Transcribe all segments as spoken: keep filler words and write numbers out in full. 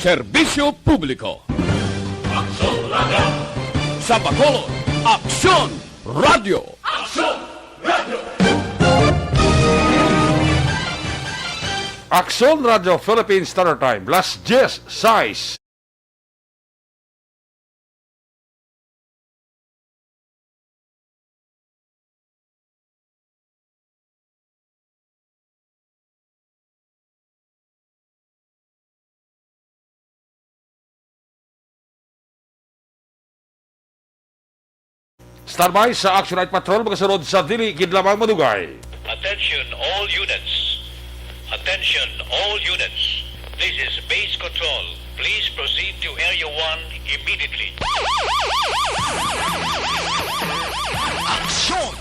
Serbisyo Publiko. Aksyon Radio. Sa Bacolod, Aksyon Radio. Aksyon Radio. Aksyon Radio Philippine Standard Time, las diez sais. Standby sa Action Night Patrol, magasunod sa dili gid lamang madugay. Attention all units. Attention all units. This is base control. Please proceed to Area one immediately. Action!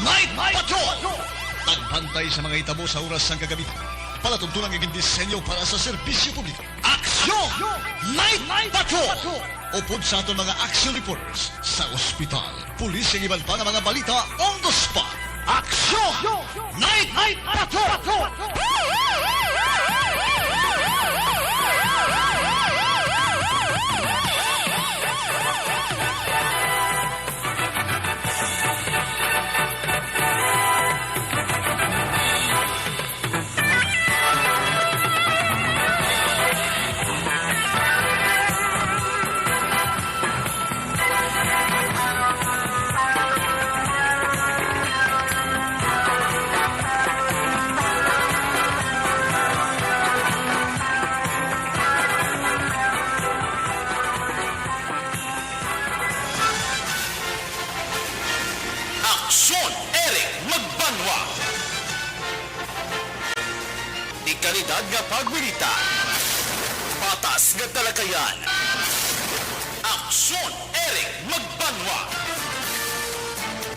Night Patrol! Pagbantay sa mga hitabo sa oras sang kagabi. Palatuntunan nga gindisenyo para sa serbisyo publiko. Action! Night Patrol! Upod sa aton mga action reporters sa ospital, pulis, kag iban pa nga mga balita on the spot. Action! Night Patrol! Aksyon, Eric Magbanwa. Dekalidad nga pagbalita. Patas nga talakayan. Aksyon, Eric Magbanwa.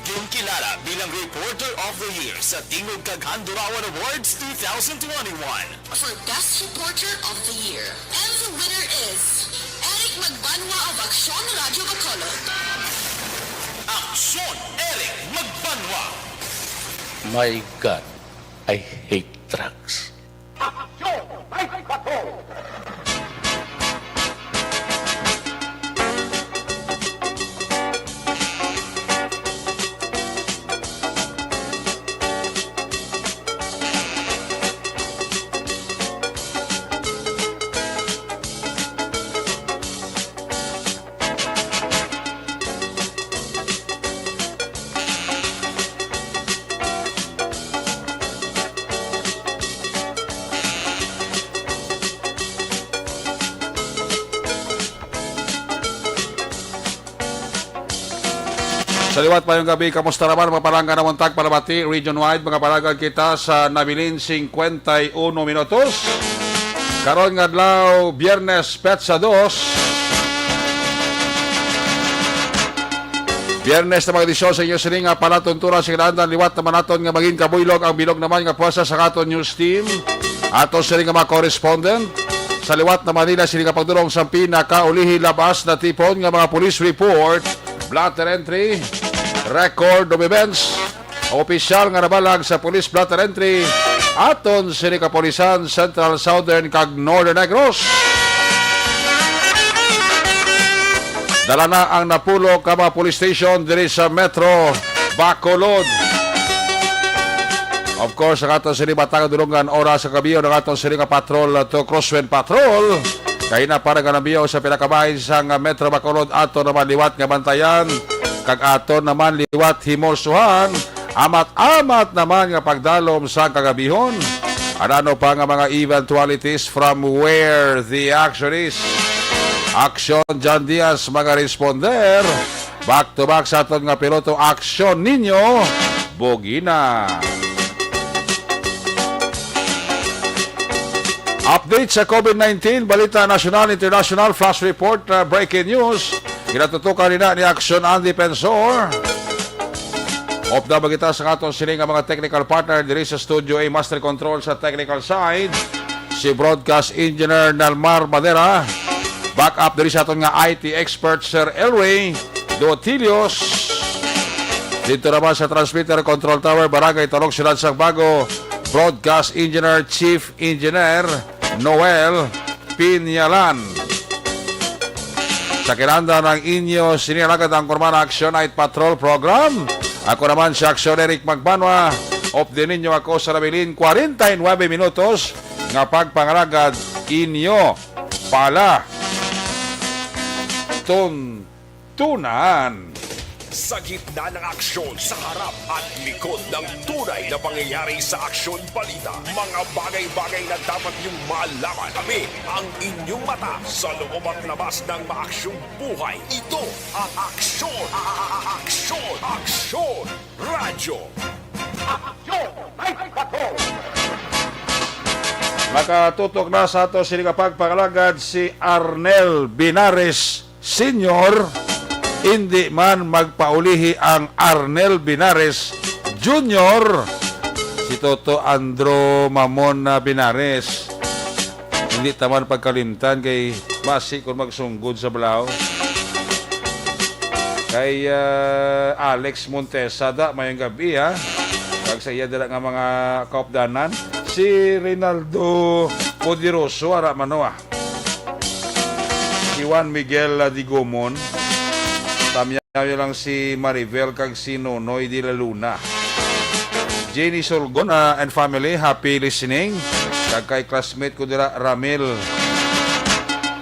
Ginkilala bilang Reporter of the Year sa Tingog kag Handurawan Awards two thousand twenty-one. For Best Reporter of the Year. And the winner is Eric Magbanwa of Aksyon Radio Bacolod. Aksyon, Eric Magbanwa. My God, I hate drugs. Aksyon, Night Patrol. Sa liwat pa yung gabi, kamusta naman mga palangga na muntag palabati, region-wide, mga palangga kita sa nabilin, cincuenta y uno minutos. Karon nga adlaw, Biyernes, petsa dos. Biyernes na mga edisyon sa inyo sini nga palatuntunan sa kinahanglan liwat naman naton nga maging kabuylog ang bilog naman nga puwersa sa aton news team. Ato sini nga mga correspondent sa liwat na Manila sini nga pagdulong sa pinakaulihi labas na tipon nga mga police report, blotter entry, record of events, opisyal nga nabalag sa police blotter entry aton sini kapulisan Central, Southern kag Northern Negros. Dala na ang napulo ka mga police station diri sa Metro Bacolod. Of course, ang aton sini Batangan Dulungan, oras sa gabi, ang aton sini nga patrol, uh, to Crosswind Patrol. Kay na para nga nambiyo sa pinakabahin sang Metro Bacolod, ato naman liwat nga bantayan, kag ato naman liwat himulsuhan, amat-amat naman nga pagdalom sa kagabihon. Ano pa nga mga eventualities from where the action is? Action John Diaz, mga responder. Back to back sa aton nga piloto, Aksyon Ninyo Bugina. Update sa COVID nineteen, balita nasyonal, international, flash report, uh, breaking news. Ginatutukan nina ni Aksyon Andy Pensor. Upda ba kita sa aton sini nga mga technical partner diri sa Studio A, master control sa technical side, si broadcast engineer Nalmar Madera. Backup diri sa aton nga I T expert, Sir Elway Dotilios. Dito naman sa transmitter control tower, Barangay Talog, Siyudad sang Bago, broadcast engineer, Chief Engineer Noel Pinyalan. Sa kinanda ng inyo sini alagad ang Kurman Action Night Patrol Program. Ako naman si Action Eric Magbanwa. Update ninyo ako sa nabilin forty-nine minutos nga pagpangalagad inyo pala. Tuntunan. Sa gitna ng aksyon, sa harap at likod ng tunay na pangyayari sa Aksyon Balita, mga bagay-bagay na dapat niyong malaman. Kami ang inyong mata sa loob at labas ng maaksyong buhay. Ito ang Aksyon, Aksyon, Aksyon Radyo. Aksyon! Makatutok na sa ato sini nga pagpangalagad si Arnel Binares Senior, indi man magpaulihi ang Arnel Binares Junior, si Toto Andro Mamon na Binares. Hindi taman pagkalimtan kay basi kung magsunggod sa balaw. Kay, ah, Alex Montesa da, mayong gabi, ha. Kag sa iya dira nga mga kaupdanan, si Rinaldo Poderoso, ara man, no, ah. Si Juan Miguel, ah, Digomon, tamyaw lang si Maribel kag si Nonoy de la Luna. Jenny Sorgon, ah, and family, happy listening. Kag kay classmate ko dira, Ramil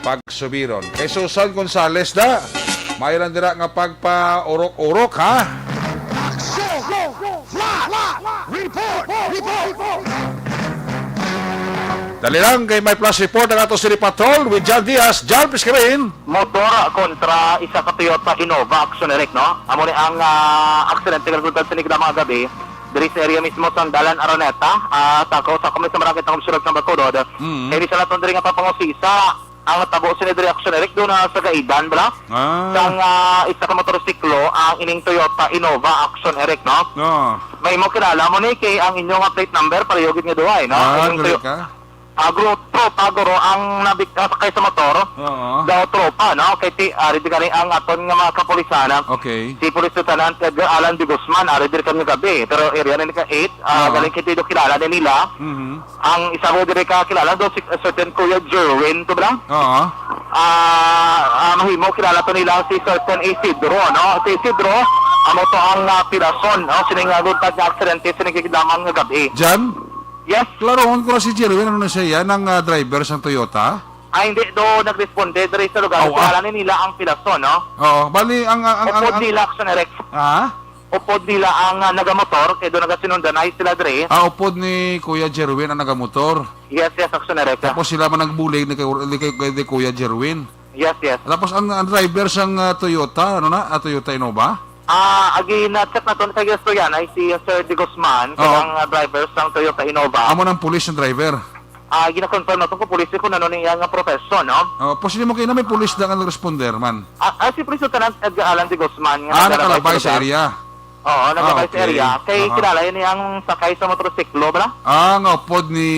Pagsubiron. Kay Susan Gonzales da, may lang dira nga pagpaurok-urok, ha? Action! Flash! Report! Report! Dali lang, kay may flash report ang ato City Patrol with John Diaz. John, please come in. Motor kontra isa ka Toyota Innova, Action Eric, no? Amo ni ang, ah, aksidente nga nagtugtad sa nigda mga gabi diri sa area mismo sa Dalan Araneta, ah, sa ako sa kami sa Barangay Tangub, Siyudad sa Bacolod. Mm. Kay di siya naton diri nga papangusisa ang tabo sini diri, Action Eric, doon na sa Gaidan, bala. Ah. Sang, ah, isa ka motorsiklo ang ining Toyota Innova, Action Eric, no? Ah. May mo kilala mo ni kay ang inyong plate number, pareho gid nga duha, eh, no? Ah, Ang inyong dili Toyo-, ka? Ah, gro-, tropa, guro, ang nabik-, ah, sakay sa motor. Oo. Daw tropa, no? Kay ti-, ah, di gani ang aton nga mga kapulisan, ah. Okay. Si Police Lieutenant Edgar Alan de Guzman, ari diri kami gabi. Pero area na ni ka eight, ah, Oo. galing kay Tido, kilala ni nila. Mhm. Ang isa ko diri ka kilala daw si, uh, certain Kuya Jerwin, to ba? Oo. Ah, ah, mahimo kilala to nila si certain Isidro, no? Si Isidro, amo to ang, ah, pilason, no? Sining, ah, buntag nga aksidente, sining gigdaman nga gabi. Jan? Yes. Klarohon ko na si Jerwin, ano na siya, yan, ang, ah, driver sang Toyota? Ah, hindi do nagresponde diri sa lugar. Aw, ah. Kilala ni nila ang pilason, no? Oo, bali, ang, ang, ang, ang, Upod ang nila, Action Eric. Ah? Upod nila ang, ah, nagamotor, kay do nagasinundanay sila diri. Ah, upod ni Kuya Jerwin ang nagamotor. Yes, yes, Action Eric. Tapos sila man nagbulig ni kay, ni kay, kay Kuya Jerwin. Yes, yes. Tapos ang, ang driver sang, ah, Toyota, ano na? Ah, Toyota Innova? Ah, agi na-check naton kay istorya na si Sir De Guzman, Oo. kay ang, ah, driver sang Toyota Innova. Amo nang pulis ang driver? Ah, gina-confirm naton kung pulis kung ano niya nga profession, no? Oh, posible mo kayo na may pulis na nga nag-responder man. Ah, ah, si Police Lieutenant Edgar Alan de Guzman nga Ah, naglalabay nakalabay sa sa lugar. area. Oo, Ah, naglabay sa okay. area. Kay Aha. kilala yun ang sakay sa motorsiklo, bala? Ah, nga upod ni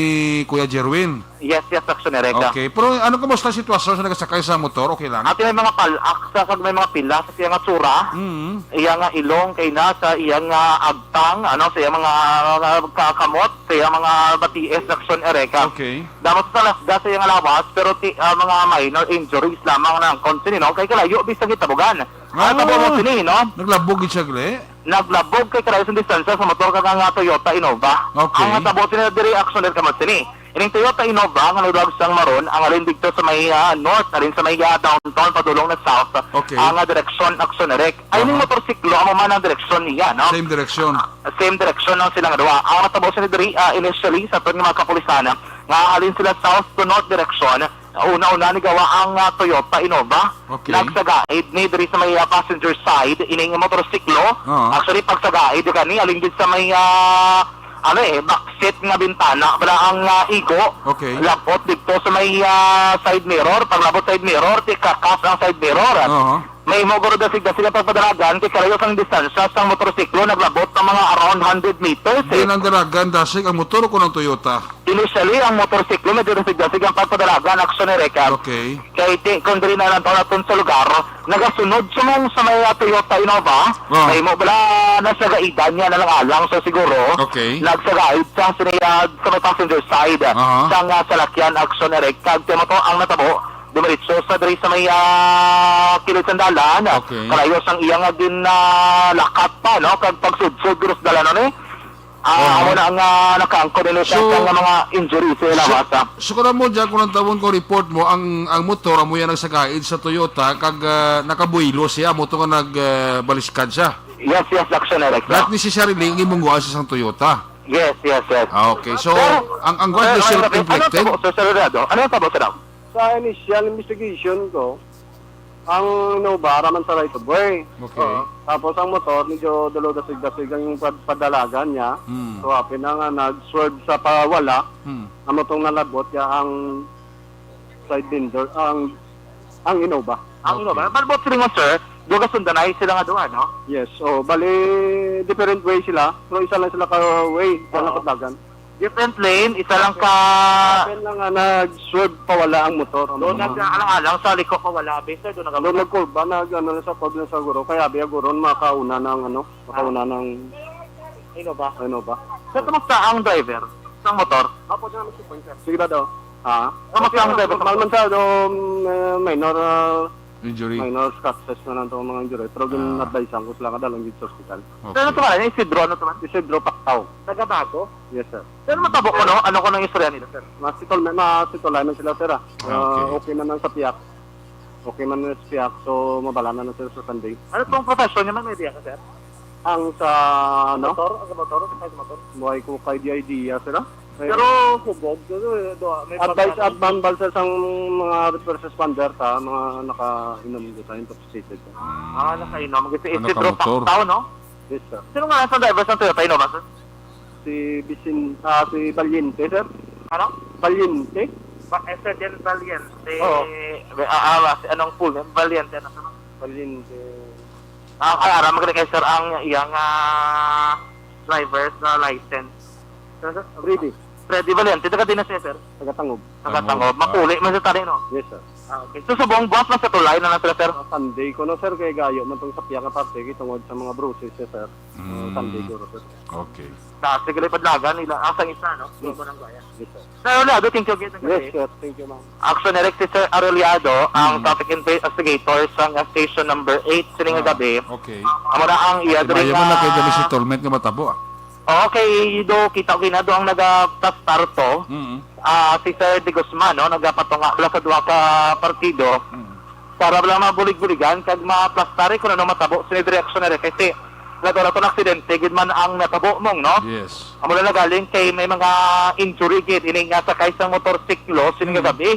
Kuya Jerwin. Yes, yes, Action Eric. Okay. Pero ano, kumusta ang sitwasyon sa nagasakay sa motor? Okay lang? At may mga palak sa, kag may mga pila sa iya nga tsura. Mm. Iya nga ilong kay na sa iya nga agtang, ano, sa iya mga, mga kakamot, sa iya mga batiis, Action Eric. Okay. Damo sa lasda sa iya nga lawas, pero ti-, ah, mga minor injuries lamang na ang konsini, no? Kay kalayo, bisag gitabugan. Ang Ah. tabo mo sini, no? Naglabog gid siya, gali? Naglabog kay kalayo sa distansya sa motor kag ang, ah, Toyota Innova. Okay. Ang natabo sini diri, Action Eric, kamo sini. Ining Toyota Innova nga nagdawag sang maron, ang alin dito sa may, ah, north, alin sa may, ah, downtown, padulong na south, Okay. ang, ah, direksyon, Action Eric. Ay, ning Aha. motorsiklo, amo man ang direksyon niya, no? Same direction. Ah, same direction ang sila nga duha. Ang natabo sini diri, ah, initially, sa aton nga mga kapulisan, nga alin sila south to north direction, una-una ni gawa ang, ah, Toyota Innova. Okay. Nagsagaid ni diri sa may, ah, passenger side, ining motorsiklo. Oo. Actually, pagsagaid kani, alin gid sa may, ah, ano eh, backseat nga bintana, bala ang, ah, igo. Okay. Labot dito sa may, ah, side mirror. Paglabot side mirror, ti kakas ang side mirror. Oo. May mo guro dasig-dasig ang pagpadalagan kay kalayo sang distansya sang motorsiklo, naglabot ng mga around hundred meters, eh. Din ang dalagan dasig ang motor o ang Toyota? Initially, ang motorsiklo medyo dasig-dasig ang pagpadalagan, aksyon ni Reka. Okay. Kay ti-, kung diri na lang taon naton sa lugar, nagasunod sumong sa may, ah, Toyota Innova, Ah. may mo bala na sa gaidan niya na lang alang sa siguro. Okay. Nagsagaid sa sini, ah, sa may passenger side. Aha. Sa nga salakyan, aksyon ni Reka. Kag timo to ang natabo, dumiretso sa diri sa may, ah, kilid sang dalan. Okay. Kalayo sang iya nga gin, ah, lakat pa, no? Kag pagsudsod guro sa dalan, no, ni? Ah, Oo. amo na ang, ah, nakaangkon nila sa So, nga mga injury sa so, labasa. So, kung mo dyan, kung ang tawon ko report mo, ang, ang motor, amo yan ang sagaid sa Toyota, kag, ah, nakabuelo siya, amo to nga nag, ah, baliskad siya. Yes, yes, action, Alex. Not necessarily ang imong guwa sa isang Toyota. Yes, yes, yes. Ah, okay. So, Sir, ang, ang guwa sir, is ano self-inflicted? Ano ang tabo, Sir Soldado? Ano ang tabo, Sir? Sa initial investigation ko, ang Innova raman sa right of way. Okay. Oo. Tapos ang motor, medyo dulo dasig-dasig ang pad-, padalagan niya. Hmm. So, apin na nga nag-swerve sa pawala, Hmm. amo tong nalabot niya ang side window, ang, ang Innova. Ang Okay. Innova. Palibot sila nga, sir, duga sundanay sila nga duha, no? Yes. So, bali, different way sila. Pero isa lang sila ka way, sa Oo. napadagan. Different lane, isa lang ka Open lang nga nag-swerve pawala ang motor. Doon Ano? nag-alang-alang sa liko pawala, be, sir, doon nag- Doon nagkurba, nag-, ano, sa curve na sa guro. Kaya, biya guro, makauna ng, ano, makauna ng Innova. Innova. Sir, kumusta ang driver? Sa motor? Apo, sir, may sipon, sir. Sige na daw. Ha? Kumusta ang driver? Normal man, sir, um, uh, minor, uh, Injury. Minor scratches na lang itong mga injury. Pero Ah. gin-advise ko sila nga dalang gid sa ospital. Okay. Sir, ano to ba? Isidro, ano to ba? Isidro Pactao. Taga Bago? Yes, sir. Sir, matabo ko, no? Ano ko nang istorya nila, sir? Masitol-, masitolay man sila, sir, ah. Ah, Ah, okay. okay man ang sa piyak. Okay man ang sa piyak, so mabalanan na sila sa Sunday. Ano pong profession niya, ma'am? May idea ka, sir? Ang sa, ano? Motor? Ang sa motor? Ang sa motor? Buhay ko kay di idea, sir, ah. May Pero hubog, pero, do, may Advice pagkakataon. At manual, sir, sa mga first responder, ta, mga nakainom ko tayo, intoxicated. Ah, nakainom. Kasi Ano ka Isidro motor? Pactao, no? Yes, sir. Sino nga sa driver sa Toyota Innova, sir? Si Vicin-, ah, si Valiente, sir. Ano? Valiente. Ba-, eh, Sir Jen Valiente. Oo. Ah, ah, si anong full name? Valiente, ano, sir? Valiente. Ah, kay ara, magaling kay sir ang iyang, ah, driver's, ah, license. Sir, sir? Freddy. Freddy Valiente, taga din na siya, sir? Taga Tangub. Taga Tangub. Tangub. Ah. Makuli man sa tali, no? Yes, sir. Ah, okay. So, subong buwas man sa tulay na lang sila, sir? Sa Sunday ko, no, sir, kay gayo man tong sa piyak nga parte, kay tungod sa mga bruises niya, sir. Mm. Sunday ko, sir. Okay. Sa, sige, padlagan nila. Ah, sang isa, no? Yes. Doon mo nang gaya. Yes, sir. Sir Arellado, thank you again. Yes, sir. Thank you, ma'am. Action Direct si Sir Arellado, ang Mm. traffic investigator sa nga station number eight sining Ah, gabi. Okay. Amo na ang iya Ate diri Maya, man na kay nga dali si Tolmet nga matabo, ah. Okay, do kita ko ginado ang nagaplastar to. Mm. Ah, si Sir De Guzman, no, nagapatunga bala sa duha ka partido Mm. para bala mabulig-buligan kag maplastari kung ano matabo sa direksyon na rin. Kasi nagkaroon to ng aksidente, gid man ang natabo mong, no? Yes. Amo na nagaling kay may mga injury gid ini nga sakay sa motorsiklo sini Mm. nga gabi.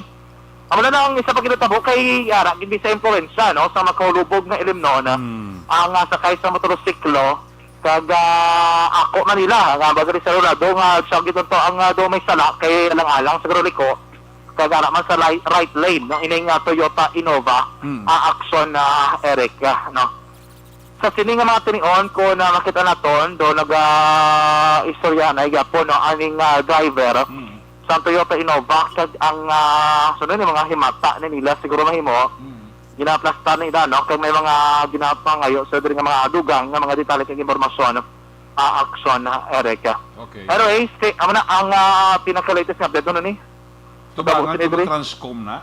Amo na ang isa pa ginatabo kay ara gid sa impluwensya, no, sa makahulubog nga ilimnon. Mm. Ang, ah, sakay sa motorsiklo, Kag, ah, ako man nila, nga ba diri sa Rolado, nga siya gid to ang, ah, do may sala kay alang-alang siguro liko. Kag ara man sa li-, right lane, no, ining, ah, Toyota Innova, Mm. ah, action na Eric, ah, no. Sa sini nga mga tinion ko na makita naton, do naga istorya na gyapon, no, aning, ah, driver Mm. sa Toyota Innova, kag ang, ah, sunod ni mga himata ni nila siguro mahimo, Mm. ginaplastar ni ida, no? Kay may mga ginapangayo sa diri nga mga dugang nga mga detalye kag impormasyon, ah, action, ah, Eric. Okay. Anyways, kay, amo na ang, ah, pinaka-latest nga update, ano ni? Tubangan Tapos, ka mo Edre? Transcom na?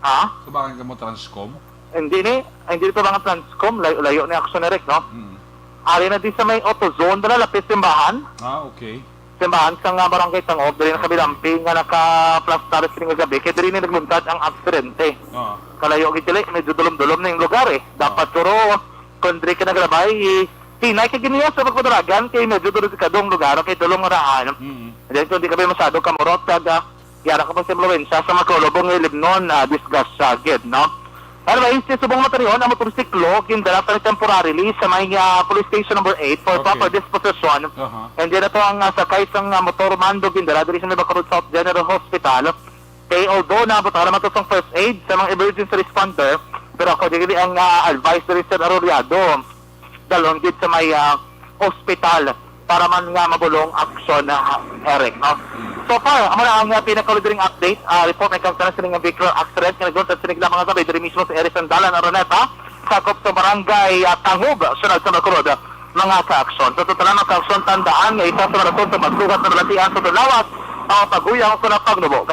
Ha? Tubangan ka mo Transcom? Hindi ni, hindi ito mga Transcom, layo-layo ni action, Eric, no? Hmm. Ari na di sa may AutoZone, dala lapis simbahan. Ah, okay. Simbahan sa nga barangay Tangub, diri na sa Okay. Bilampi nga naka-flash tariff sining gabi, kay diri ni nagluntad ang aksidente. Oo. Kalayo gid dili, medyo dulom-dulom na yung lugar eh. Dapat Oo. Siguro, kung diri ka naglabay, hinay ka giniya sa pagpadalagan, kay medyo delikado ang lugar, kay dulom nga daan. Mm. And then, kung di ka ba masyado kamurot, kag, ah, yara ka pa sa impluwensya sa mga kaulubong nga ilimnon, ah, disgrasya gid, no? Anyways, si subong matarion ang motorsiklo, gindala pa ni temporarily sa may, ah, police station number eight for Okay. proper disposition. Aha. And then ato ang, ah, sakay sang, ah, motor mando gindala diri sa may Bacolod South General Hospital. Kay although naabot naman to sang first aid sa mga emergency responder, Pero ako, dili ang, ah, advice diri, Sir Arrollado. Dalhon gid sa may, ah, ospital para man nga mabulong aksyon na, Eric, no? So far, amo na ang, ah, pinakauli diri nga update. Ah, report may kagtanan sining vehicular accident nga nagluntad sining lamang nga gabi diri mismo sa area sa Dalan Araneta, sakop sa barangay, ah, Tangub, Sunag sa Bacolod, mga kaaksyon. Sa total nga kaaksyon, tandaan nga isa sa rason sa magsugat na balatian sa lawas ang paguyang sa pagnubo.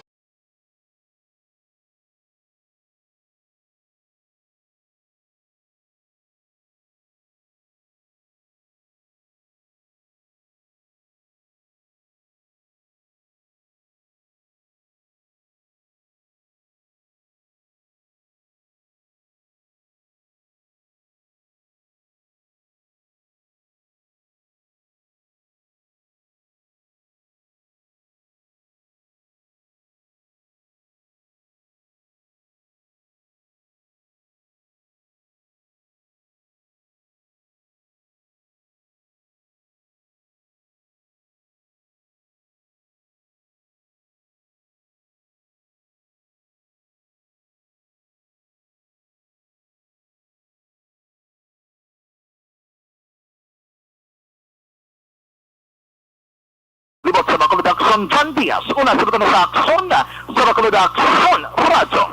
Libot sa Bacolod Aksyon, John Diaz. Una sa Bacolod Aksyon, sa Bacolod Aksyon Radyo.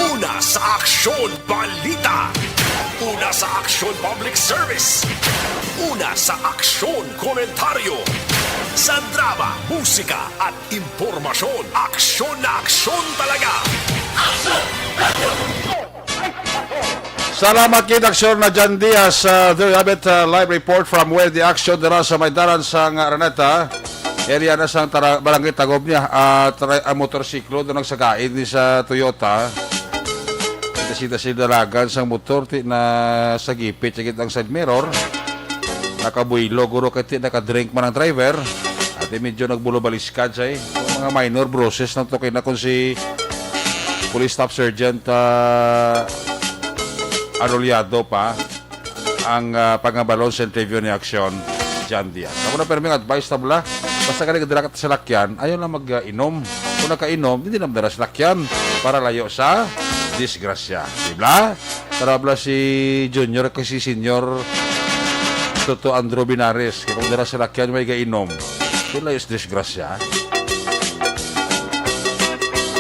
Una sa Aksyon Balita. Una sa Aksyon Public Service. Una sa Aksyon Komentaryo. Sa drama, musika at impormasyon, aksyon na aksyon talaga. Salamat kay Daksyon na John Diaz. Uh, there you have it, uh, live report from where the action dira sa may dalan sang Araneta. Area na sang tara, barangay Tangub niya. Uh, try, ang motorsiklo doon nagsagain ni sa Toyota. Kita sila sila dalagan sang motor ti na sa gipit sa ang side mirror. Nakabuylo guro kay ti nakadrink man ang driver. Ati medyo nagbulubaliskad siya eh. Mga minor bruises lang to kay na kung si Police Staff Sergeant, ah, Arrollado pa ang, ah, pangabalon sa interview ni Aksyon, John Diaz. Ako na permi nga advice tabla, basta ka nagdala ka sa salakyan, ayaw lang mag-inom. Kung nakainom, hindi na madala sa salakyan para layo sa disgrasya. Di ba? Tarabla si Junior kay si Senior Toto Andrew Binares. Kay kung dara sa lakyan may gainom, sila is disgrasya.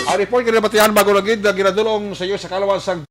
Ang report nga nabatihan bago lang gid, ginadulong sa iyo sa kalawan sang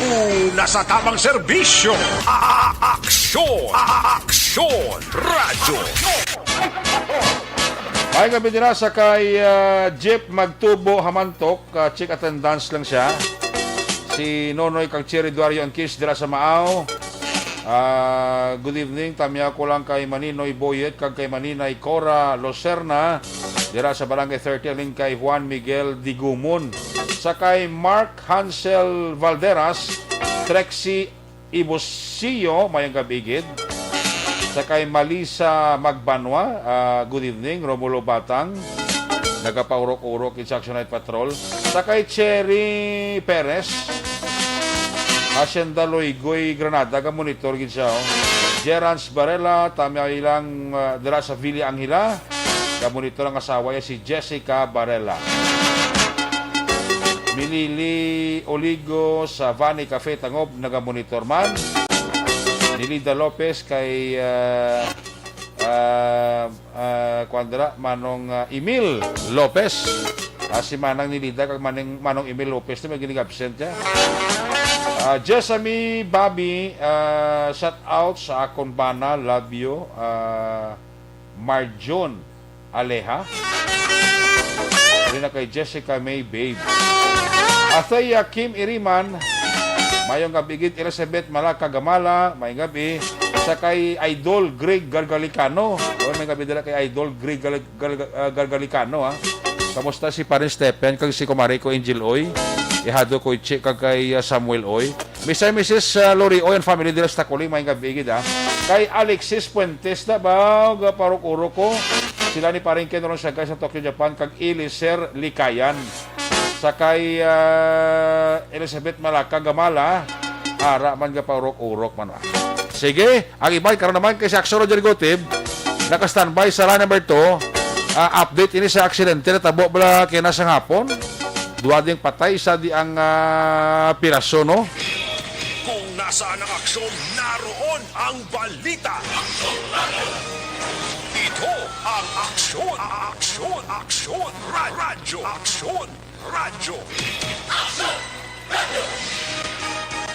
Una sa tamang serbisyo. A-, a-, aksyon. A-, a-, aksyon. Radyo. Ay nga, binira sa kay, ah, Jeep Magtubo Hamantok, ah, check attendance lang siya. Si Nonoy kag Cherry Duario ang Kiss dira sa Maaw. Ah, good evening. Tamya ko lang kay Maninoy Boyet kag kay Maninay Cora Lucerna dira sa Barangay thirty, alin kay Juan Miguel Digumon. Sa kay Mark Hansel Valderas, Trexie Ibusio, mayong gabi gid. Sa kay Malisa Magbanwa, ah, good evening. Romulo Batang, nagapaurok-urok gid sa Action Night Patrol. Sa kay Cherry Perez, Hacienda Loygoy, Granada, ga-monitor gid siya, oh. Gerance Barela, tamya lang, ah, dira sa Villa Angela. Ga-monitor ang asawa niya, si Jessica Barela. Milili Oligo sa Vani Cafe Tangob, naga-monitor man. Nilida Lopez kay, ah, ah, ah, kuwan dira, Manong, ah, Emil Lopez. Ah, si Manang Nilida kag Manang, Manong Emil Lopez na may ginig-absent niya. Ah, Jessamy Bobby, ah, shout out sa akon bana, love you. Ah, Marjon Aleha. Diri na kay Jessica May, babe. Athea Kim Iriman, mayong gabi gid. Elizabeth Malaka Gamala, may gabi. Sa kay Idol Greg Gargalicano. O, may gabi dira kay Idol Greg Gal-, Gal-, ah, Gargalicano, ha. Kamusta si Parin Stephen kag si Kumari ko Angel Oy? Ihado ko i-check kag kay, ah, Samuel Oy. Mister and Missus, ah, Lori Oy and family dira sa Takuling, may gabi gid, ah. Kay Alexis Fuentes na ba, ga-paurok-urok ko. Sila ni Paring Ken Ronsaga sa Tokyo, Japan, kag Eliser Likayan. Sa kay, ah, Elizabeth Malaka Gamala, ara man ga-paurok-urok man, ah. Sige, ang iban, karon naman kay si Action Roger Gutib, naka-standby sa line number two. Ah, update ini sa aksidente na tabo bala kay na sa hapon. Duha ding patay sa di ang, ah, piraso, no? Kung nasaan ang aksyon, naroon ang balita. Ito ang aksyon, aksyon, aksyon, ra-, radyo, aksyon, radyo.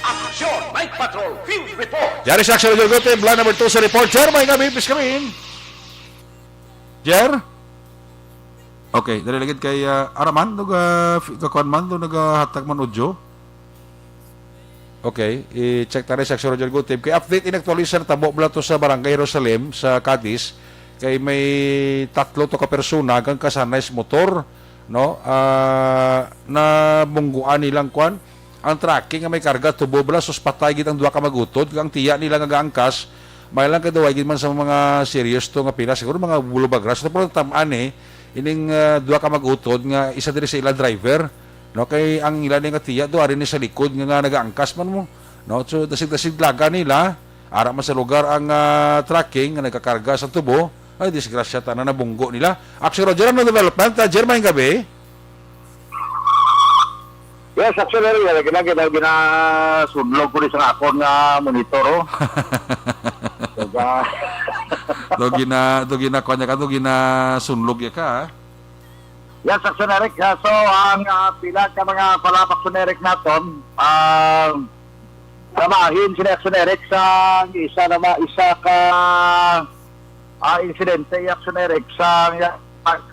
Aksyon, Night Patrol, Field Report. Yari sa aksyon, Jogote, blind number two sa report. Sir, may gabi, please come in. Jer? Okay, dali lagi kay, ah, ara man, nag, ah, fi-, kakuan man, do nagahatag man audio. Okay, i-check ta rin sa Action Roger Gutib. Kay update, inaktualisar, tabo bala to sa Barangay Jerusalem, sa Cadiz. Kay may tatlo to ka persona, kang kasanay sa motor, no? Ah, nabungguan nilang kuan, ang trucking nga may karga, tubo bala, sus, patay gid ang duha ka mag-utod, kag ang tiya nila nga gaangkas, may lang kay daw, ay gid man sa mga serious to nga pila, siguro mga bulubagras. Ito, pero tam-an, eh, ining, ah, duha ka mag-utod nga isa diri sa ila driver, no? Kay ang ila ni nga tiya do ari ni sa likod nga, nga nagaangkas man mo, no? So, dasig-dasig laga nila, ara man sa lugar ang, ah, trucking nga nagkakarga sa tubo. Ay, disgrasya, tanan na bunggo nila. Action Roger, ano development? Ah, Jer, may gabi? Yes, actually, lagi na gina-, ginasunlog ko rin sa akon nga monitor, oh. Diba? Do gina-, do ginakuha niya ka, do ginasunlog niya ka, ha? Yes, Action Eric. Ah, so, ang, ah, pila ka mga palabak, Action Eric, naton, ah, sa bahin sila, Action Eric, sa isa na ma-, isa ka, ah, insidente, Action Eric, sa,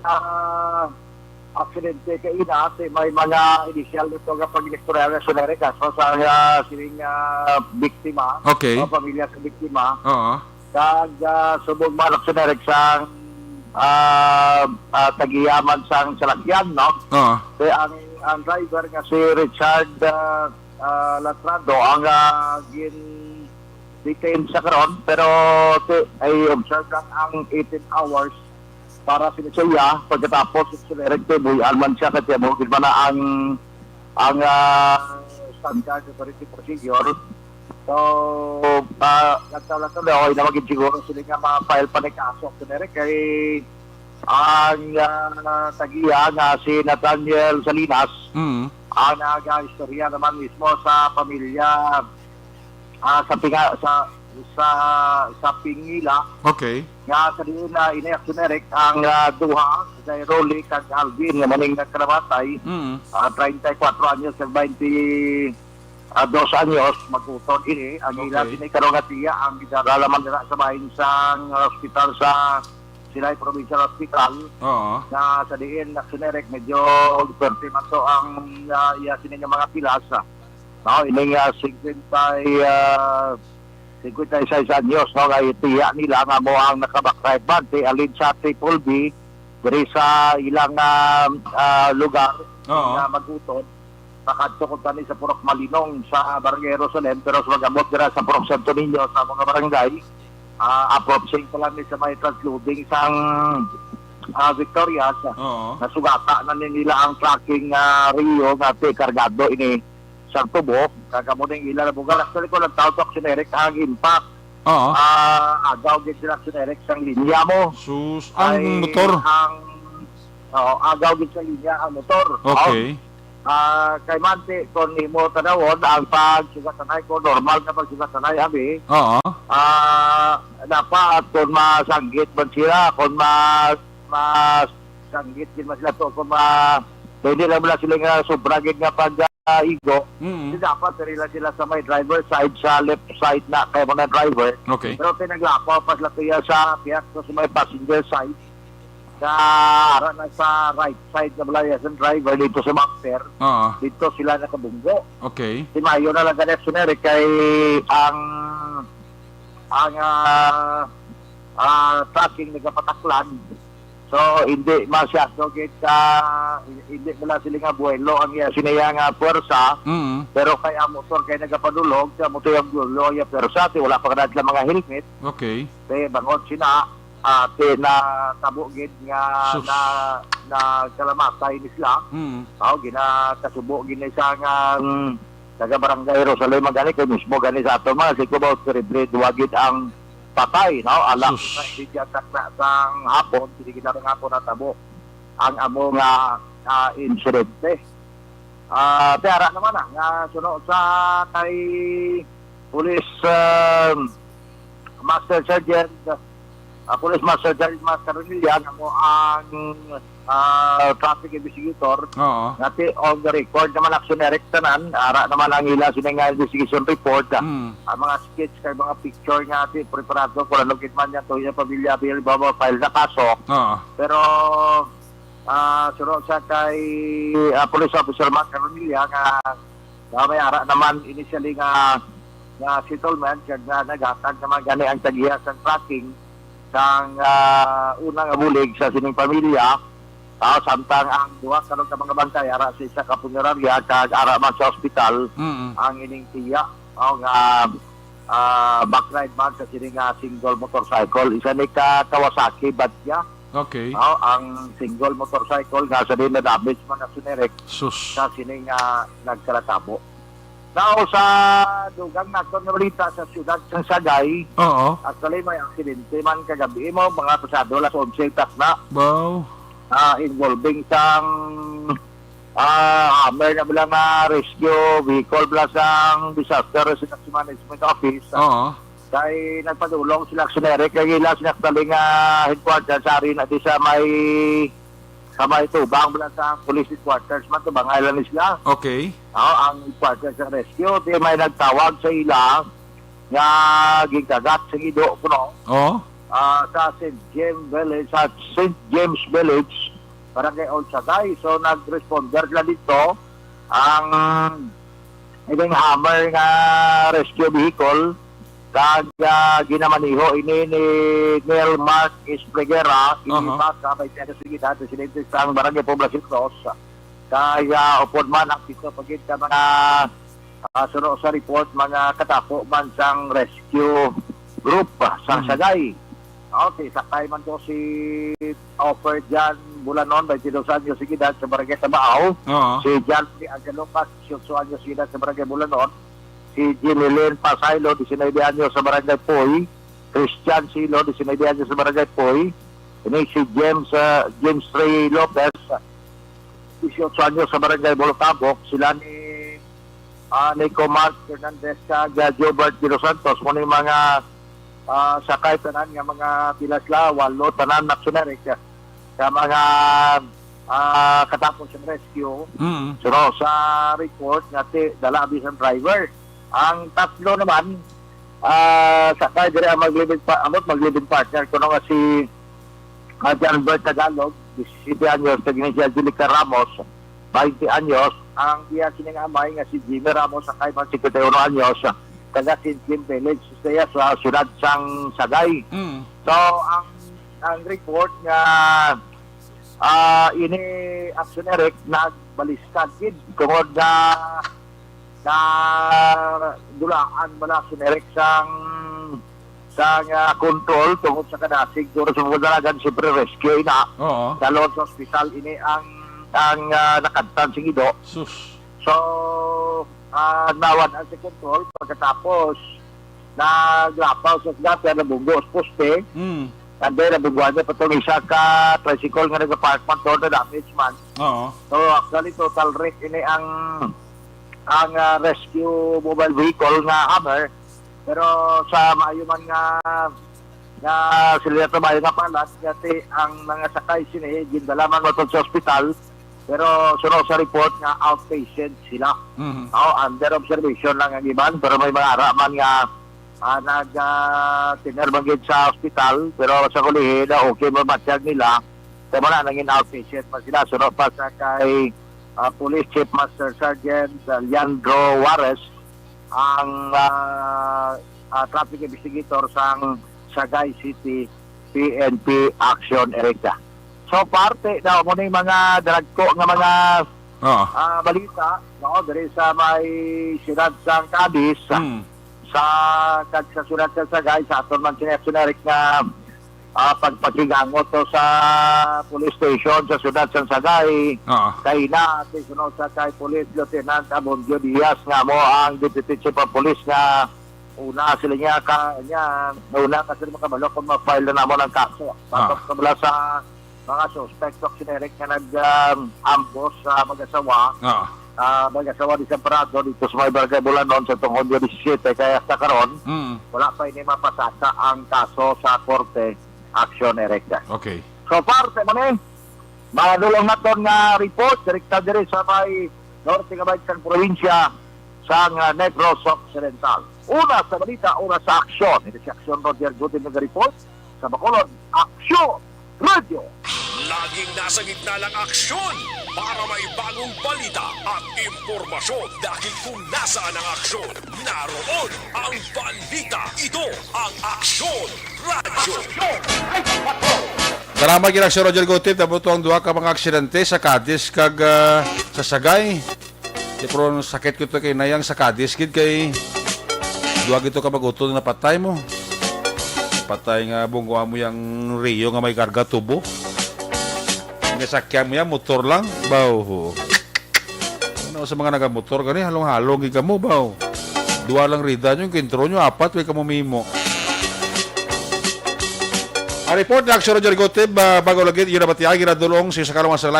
ah, aksidente kay ina, si may mga initial nito nga pag-elektoral na siya, Eric, ah, so, sa, ah, sining, ah, biktima, Okay. o pamilya sa biktima, Oo. kag, ah, subong man, Eric, sa, ah, ah, tagiyaman sang salakyan, no? Oo. Kay ang, ang driver nga si Richard, ah, ah, Latrado ang, ah, gin-detain sa karon, pero ti-, ay observe lang ang eighteen hours para sa siya, pagkatapos sa Eric Tibuy, alman siya kay Tibuy, gid man na ang, ang, ah, standard operating procedure. So, ah, nagtawag lang to, okay na maging siguro sila nga ma-file pa ng kaso, Eric, kay ang, ah, tagiya nga si Nathaniel Salinas, Mm. ang nag-istorya naman mismo sa pamilya, ah, sa pinga-, sa, sa, sa Pingila, Okay. nga sa diin na ini, Action Eric, ang, ah, duha, kay Rolly kag Alvin, nga maning nagkalamatay, Mm. ah, treinta y cuatro anyos kag twenty, ah, dos anyos, mag-utod ini. Ang ila Okay. sini karon nga tiya ang gidala man dira sa bahin sang, ah, ospital sa Silay Provincial Hospital Oo. na sa diin, Action Eric, medyo perti man to ang, ah, iya sini nga mga pilas. No, ining, ah, singkwenta, ah, singkwenta y seis anyos, no, kay tiya nila nga mo ang nakabakrayag man, ti alin sa Triple B, diri sa ilang, ah, ah, lugar, Oo. nga mag-utod. Pakadto ko tani sa Purok Malinong sa Barangay Jerusalem, pero sa mag-abot dira sa Purok Santo Niño sa mga barangay, ah, approaching pa lang ni sa may transloading sang, ah, Victorias, Oo. nasugata na ni nila ang trucking, ah, Rio nga ti kargado ini sa tubo, kag amo ning ila na bugal. Actually, ko nagtaw to, Action Eric, ang impact, Oo. ah, agaw gid sila, Action Eric, sang linya mo. Sus, ang Ay, motor. ang, oo, agaw gid sa linya ang motor. Okay. Ah, kay Manti, kung imo tanawon, ang pagsugatanay ko, normal nga pagsugatanay, abi. Oo. Ah, dapat kung masanggit man sila, kung mas, mas sanggit din man sila to, kung ma-, hindi lang wala sila nga sobra gid nga pag, ah, igo. Mm. Di dapat diri lang sila sa may driver side, sa left side na kay mo na driver. Okay. Pero pinaglapaw pa sila kuya sa pihak sa may passenger side. Sa ara na sa right side na balaya sa driver dito sa bumper. Oo. Dito sila nakabunggo. Okay. Di mayo na lang ganit, Action Eric, kay ang, ang, ah, ah, trucking nagapataklan. So, hindi masyado gid ka, hindi mo lang sila nga buwelo ang iya siniya nga puwersa. Mm. Pero kay ang motor kay nagapadulog, sa motor ang buwelo ang iya puwersa, ti wala pa kadad lang mga helmet. Okay. Ti bangod sina, ah, ti natabo gid nga Sus. na, na kalamatay ni sila. Mm. Aw, ginakasubo gid ni sa nga, mm, taga Barangay Rosalie man gani, kay mismo gani sa aton mga siko ba, celebrate, wa gid ang patay, no? Ala, Sus. na, hindi dyan takna sang hapon, hindi gid lang hapon natabo ang amo nga, ah, insidente. Ah, ti ara naman na, nga suno sa kay Police, um, Master Sergeant, ah, Police Master Sergeant Mas Carolilla, nga mo ang, ah, traffic investigator, Oo. nga ti on the record naman, Action Eric, tanan, ara naman ang ila sini nga investigation report, ah, Mm. ang mga skits kay mga picture nga ti preparado, kung ano gid man yan, to yung pamilya, available, file na kaso. Oo. Pero, ah, suno sa kay, ah, Police Officer Mark Carolilla nga, nga may ara naman initially nga, nga settlement, kag nga naghatag naman gani ang tagiya sang tracking sang, ah, una nga bulig sa sining pamilya. Ah, samtang ang duha karon ka mga bantay ara sa isa ka punerarya kag ara man sa ospital Mm. ang ining tiya, oh, nga, ah, backride man sa sini nga single motorcycle. Isa ni ka Kawasaki Badya. Okay. Oh, ang single motorcycle nga sa din na damage man, Action Eric, Sus. sa sini nga nagkalatabo. Now, sa dugang naton nga balita sa siyudad sang Sagay, Oo. actually, may aksidente man kagabi mo, mga pasado alas onse takna, Wow. ah, involving sang, ah, Hummer na bala nga rescue vehicle bala sang Disaster Response Management Office. Oo. Kay nagpadulong sila, Action Eric, kay ila sila actually nga headquarters sa ari na di sa may, sa may Tubang, bala sa police headquarters man, Tubang Island sila. Okay. Oh, ang headquarters sa rescue, di may nagtawag sa ila nga ginkagat sa ido, kuno. Oh. Ah, sa Saint James Village, sa Saint James Village, Barangay Old Sagay. So, nag-responder sila dito. Ang ining Hummer nga rescue vehicle, kag, ah, ginamaniho ini ni Neil Mark Esplegera, Aha. Ibaka, may tiyado sa edad, residente sa Barangay Poblacion Dos. Kay, ah, upod man ang pito pagid ka mga, ah, suno sa report, mga katapo man sang rescue group, ah, sa Mhm. Sagay. Okay, sakay man to si Offer John Bulanon, twenty-two anyos sa edad, sa Barangay Tabao. Oo. Si John P. Agalocas, twenty-eight anyos sa edad, sa Barangay Bulanon. Si Jimmy Lynn Pasaylo, diecinuebe anyos, sa Barangay Puy. Christian Silo, diecinuebe anyos, sa Barangay Puy. Ini si James, ah, James Ray Lopez, dieciocho anyos, sa Barangay Bolotabok. Sila ni, ah, Nico Mark Fernandez kag, ah, Gilbert de los Santos. Muna yung mga, ah, sakay tanan nga mga pilas la, walo tanan, Action Eric, ah, sa mga, ah, katapos ang rescue. Mm. Pero sa report nga ti-, dala abi sang driver. Ang tatlo naman, ah, sakay diri ang mag-live-in pa-, ambot mag-live-in partner kuno nga si, ah, John Bert Tagalog, disisiete anyos, kag ni si Angelica Ramos, baynte anyos, ang iya sining amay nga si Jimmy Ramos, sakay man, cincuenta y uno anyos, taga Saint Jim Village, sa, sa siyudad sang Sagay. Mm. So, ang, ang report nga, ah, ini aksyon, Eric, nagbaliskad gid tungod nga na dulaan bala si Eric sang, sang, ah, control tungod sa kadasig, tungod sa mga dalagan, siyempre rescue na. Oo. Dalhon sa ospital ini ang, ang, ah, nakadtan sing ido. Sus. So, ah, nawad-an sa control pagkatapos naglapaw sa gutter, nabunggo sa poste. Mm. And then, nabungguan niya pa tong isa ka tricycle nga nagapark man to, na-damage man. Oo. So, actually, total wreck ini ang, ang, ah, rescue mobile vehicle nga Hummer. Pero sa maayo man nga, nga sila trabaho nga palad, kay ang mga sakay sini, gindala man matod sa ospital, pero suno sa report nga outpatient sila. Mhm. Oh, under observation lang ang iban, pero may mga ara man nga, ah, nag, ah, tener man gid sa ospital, pero sa kulihi na okay, mabatyag nila. Kaya mo na, nangin outpatient man sila. Suno pa sa kay, ah, Police Chief Master Sergeant, ah, Leandro Juarez, ang, ah, ah, traffic investigator sang Sagay City P N P Action Area. So, parte daw mo ni mga dalagko nga mga, Oo. ah, balita, no, diri sa may siyudad sang Cadiz, Mm. sa, kag sa siyudad sa Sagay, sa aton man sini Action Area nga, ah, pagpakigangot to sa police station sa siyudad sang Sagay. Oo. Kay na, ati suno sa kay Police Lieutenant Abondio Diaz nga mo ang Deputy Chief of Police nga una sila niya ka, niya, una ka sila makabalo kung ma-file na namo ng kaso. Ah. Patok sa bala sa mga suspect, Doc Eric, nga nag, um, ambos sa mag-asawa. Ah. Ah, mag-asawa di sa Prado, dito sa may Barangay Bulanon, sa tong Hunyo disisiete, kaya hasta karon, Mm. wala pa ini mapasaka ang kaso sa korte, Action Eric. Okay. So far, sa man eh, madulong naton nga report, direkta diri sa may norte nga bahig sang probinsya sang, ah, Negros Occidental. Una sa balita, una sa aksyon. Ini si Aksyon Roger Gutierrez nga report. Sa Bacolod, Aksyon Radio. Laging nasa gitna ng aksyon para may bagong balita at impormasyon, dahil kung nasaan ang aksyon, naroon ang balita. Ito ang Aksyon Radio. Salamat gid, Aksyon Roger Gutierrez. Nabot ang duha ka mga aksidente sa Cadiz kag, ah, sa Sagay. Di, pero ang sakit ko to kay nayang sa Cadiz gid, kay duha gid to ka mag-utod nga patay mo. Patay nga bungguan mo yang Rio nga may karga tubo. Nga sakyan mo yan, motor lang. Baw. Ano sa mga nagamotor gani, halong-halong gid kamo, baw. Duha lang rida nyo, kintro nyo, apat, way kamo mimo. Ang report ni Aksyon Roger Gutierrez, ah, bago lagi, yun na ba tiya, ginadulong sa isa ka luwas sa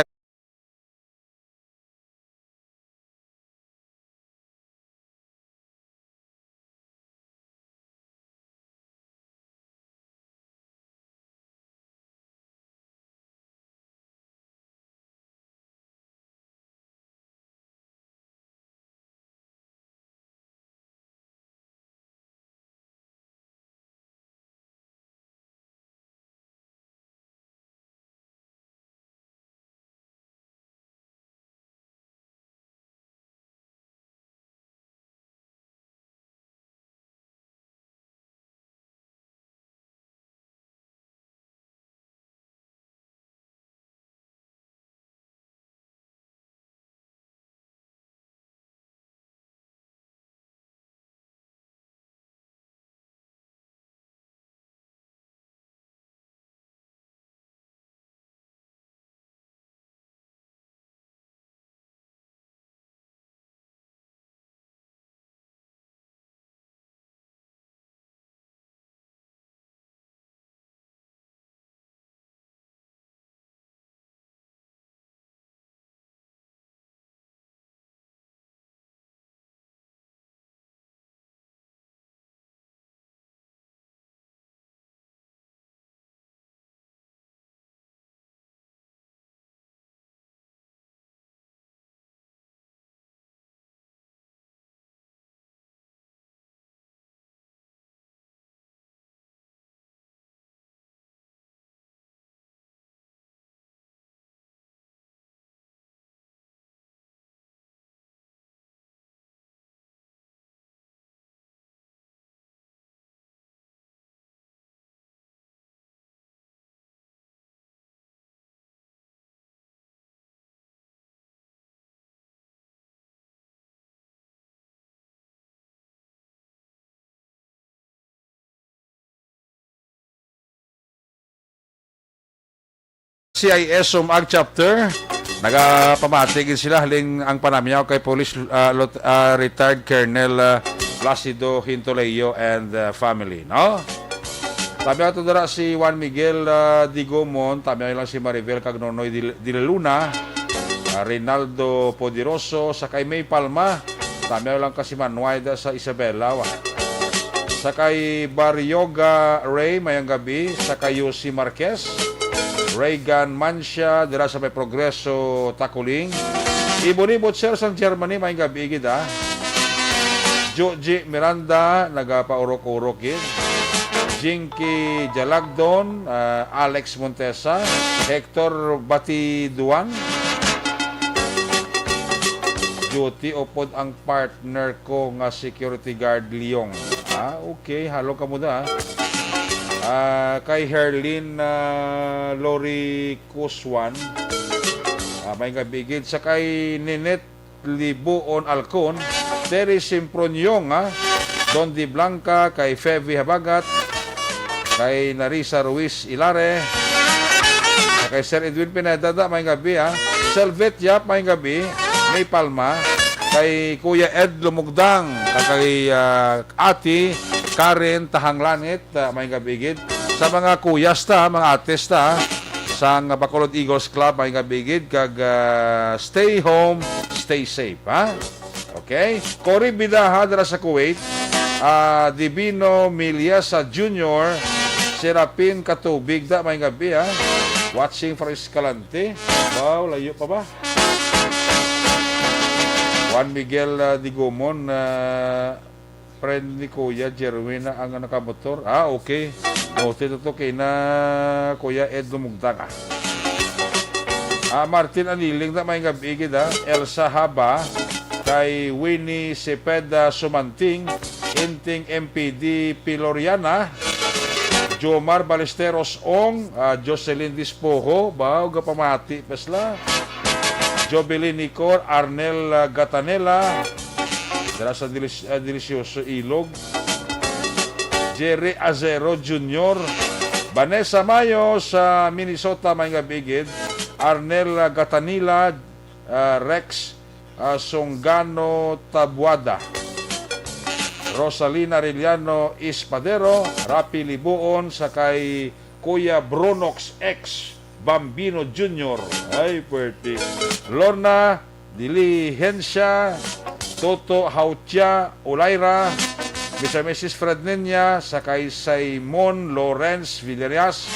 C I S Sumag Chapter, nagapamati gid sila halin ang panamyaw kay Police, ah, Lot-, ah, Retired Colonel, ah, Placido Hintoleyo and, ah, family, no? Tamyaw to dira si Juan Miguel, ah, Digomon, tamyaw lang si Maribel kag Nonoy Dil-, Dilaluna, ah, Reynaldo Poderoso, sa kay May Palma, tamyaw lang ka si Manuay da sa Isabela, wa. Sa kay Barrioga Ray, mayang gabi. Sa kay Yossi Marquez, Reagan Mancia, dira sa may Progreso, Takuling. Ibon-ibon, sir, sang Germany, mayang gabi gid, ah. Joji Miranda, nagapaurok-urok gid. Jinky Jalagdon, ah, Alex Montesa, Hector Batiduan. Duty upod ang partner ko nga security guard, Leong. Ah, okay. Halo ka mo da, ah. Ah, kay Herlin, ah, Lori Kuswan. Ah, may nga bigid sa kay Ninette Libuon Alcon, Terry Simproniong, ah, Don Di Blanca, kay Feby Habagat, kay Narisa Ruiz Ilare, kay Sir Edwin Pineda, da, may gabi, ah. Selvette Yap, may gabi. May Palma, kay Kuya Ed Lumugdang, kag kay, ah, Ate Karen Tahanglangit, ah, may gabi gid. Sa mga kuyas ta, mga ates ta, sang Bacolod Eagles Club, may gabi gid, kag, ah, stay home, stay safe, ha? Okay? Cory Bidaha dira sa Kuwait, ah, Divino Miliasa Junior, Serapin Katubig, da, may gabi, ha? Watching from Escalante. Wow, layo pa ba? Juan Miguel, ah, Digomon, ah, friend ni Kuya Jerwin na ang nakamotor. Ah, okay. Noted to kay na Kuya Ed Lumugdang, ah. Ah, Martin Aniling, na may gabi gid, ah. Elsa Haba, kay Winnie Cepeda Sumanting, Inting M P D Piloriana, Jomar Balesteros Ong, ah, Jocelyn Dispoho, ba, gapamati pa sila. Jovelyn Nicor, Arnel, ah, Gatanela, dira sa Delis-, ah, Delicioso Ilog. Jerry Azero Junior, Vanessa Mayo sa Minnesota, may nga bigid, Arnel, ah, Gatanila, ah, Rex, ah, Songano Tabuada, Rosalina Arellano Espadero, Rapi Libuon, sa kay Kuya Brunox X Bambino Junior. Ay, puwerte. Lorna Diligencia, Toto Hautia Olaira, Mister Missus Fred Niña, sa kay Simon Lawrence Villarias,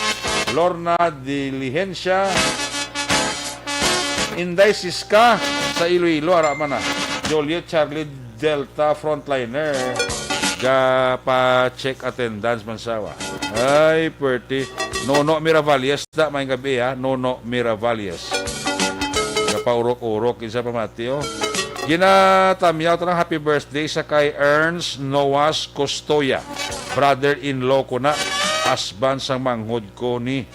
Lorna Diligencia, Inday Siska sa Iloilo, ara man na. Joliet Charlie Delta frontliner, ga pa check attendance man sawa. Ay, puwerte. Nono Miravalles, da, may gabi, ha? Nono Miravalles. Ga pa urok-urok, isa pa mati, oh. Ginatamyaw ta ng happy birthday sa kay Ernst Noas Costoya. Brother-in-law ko na, husband sang manghod ko ni,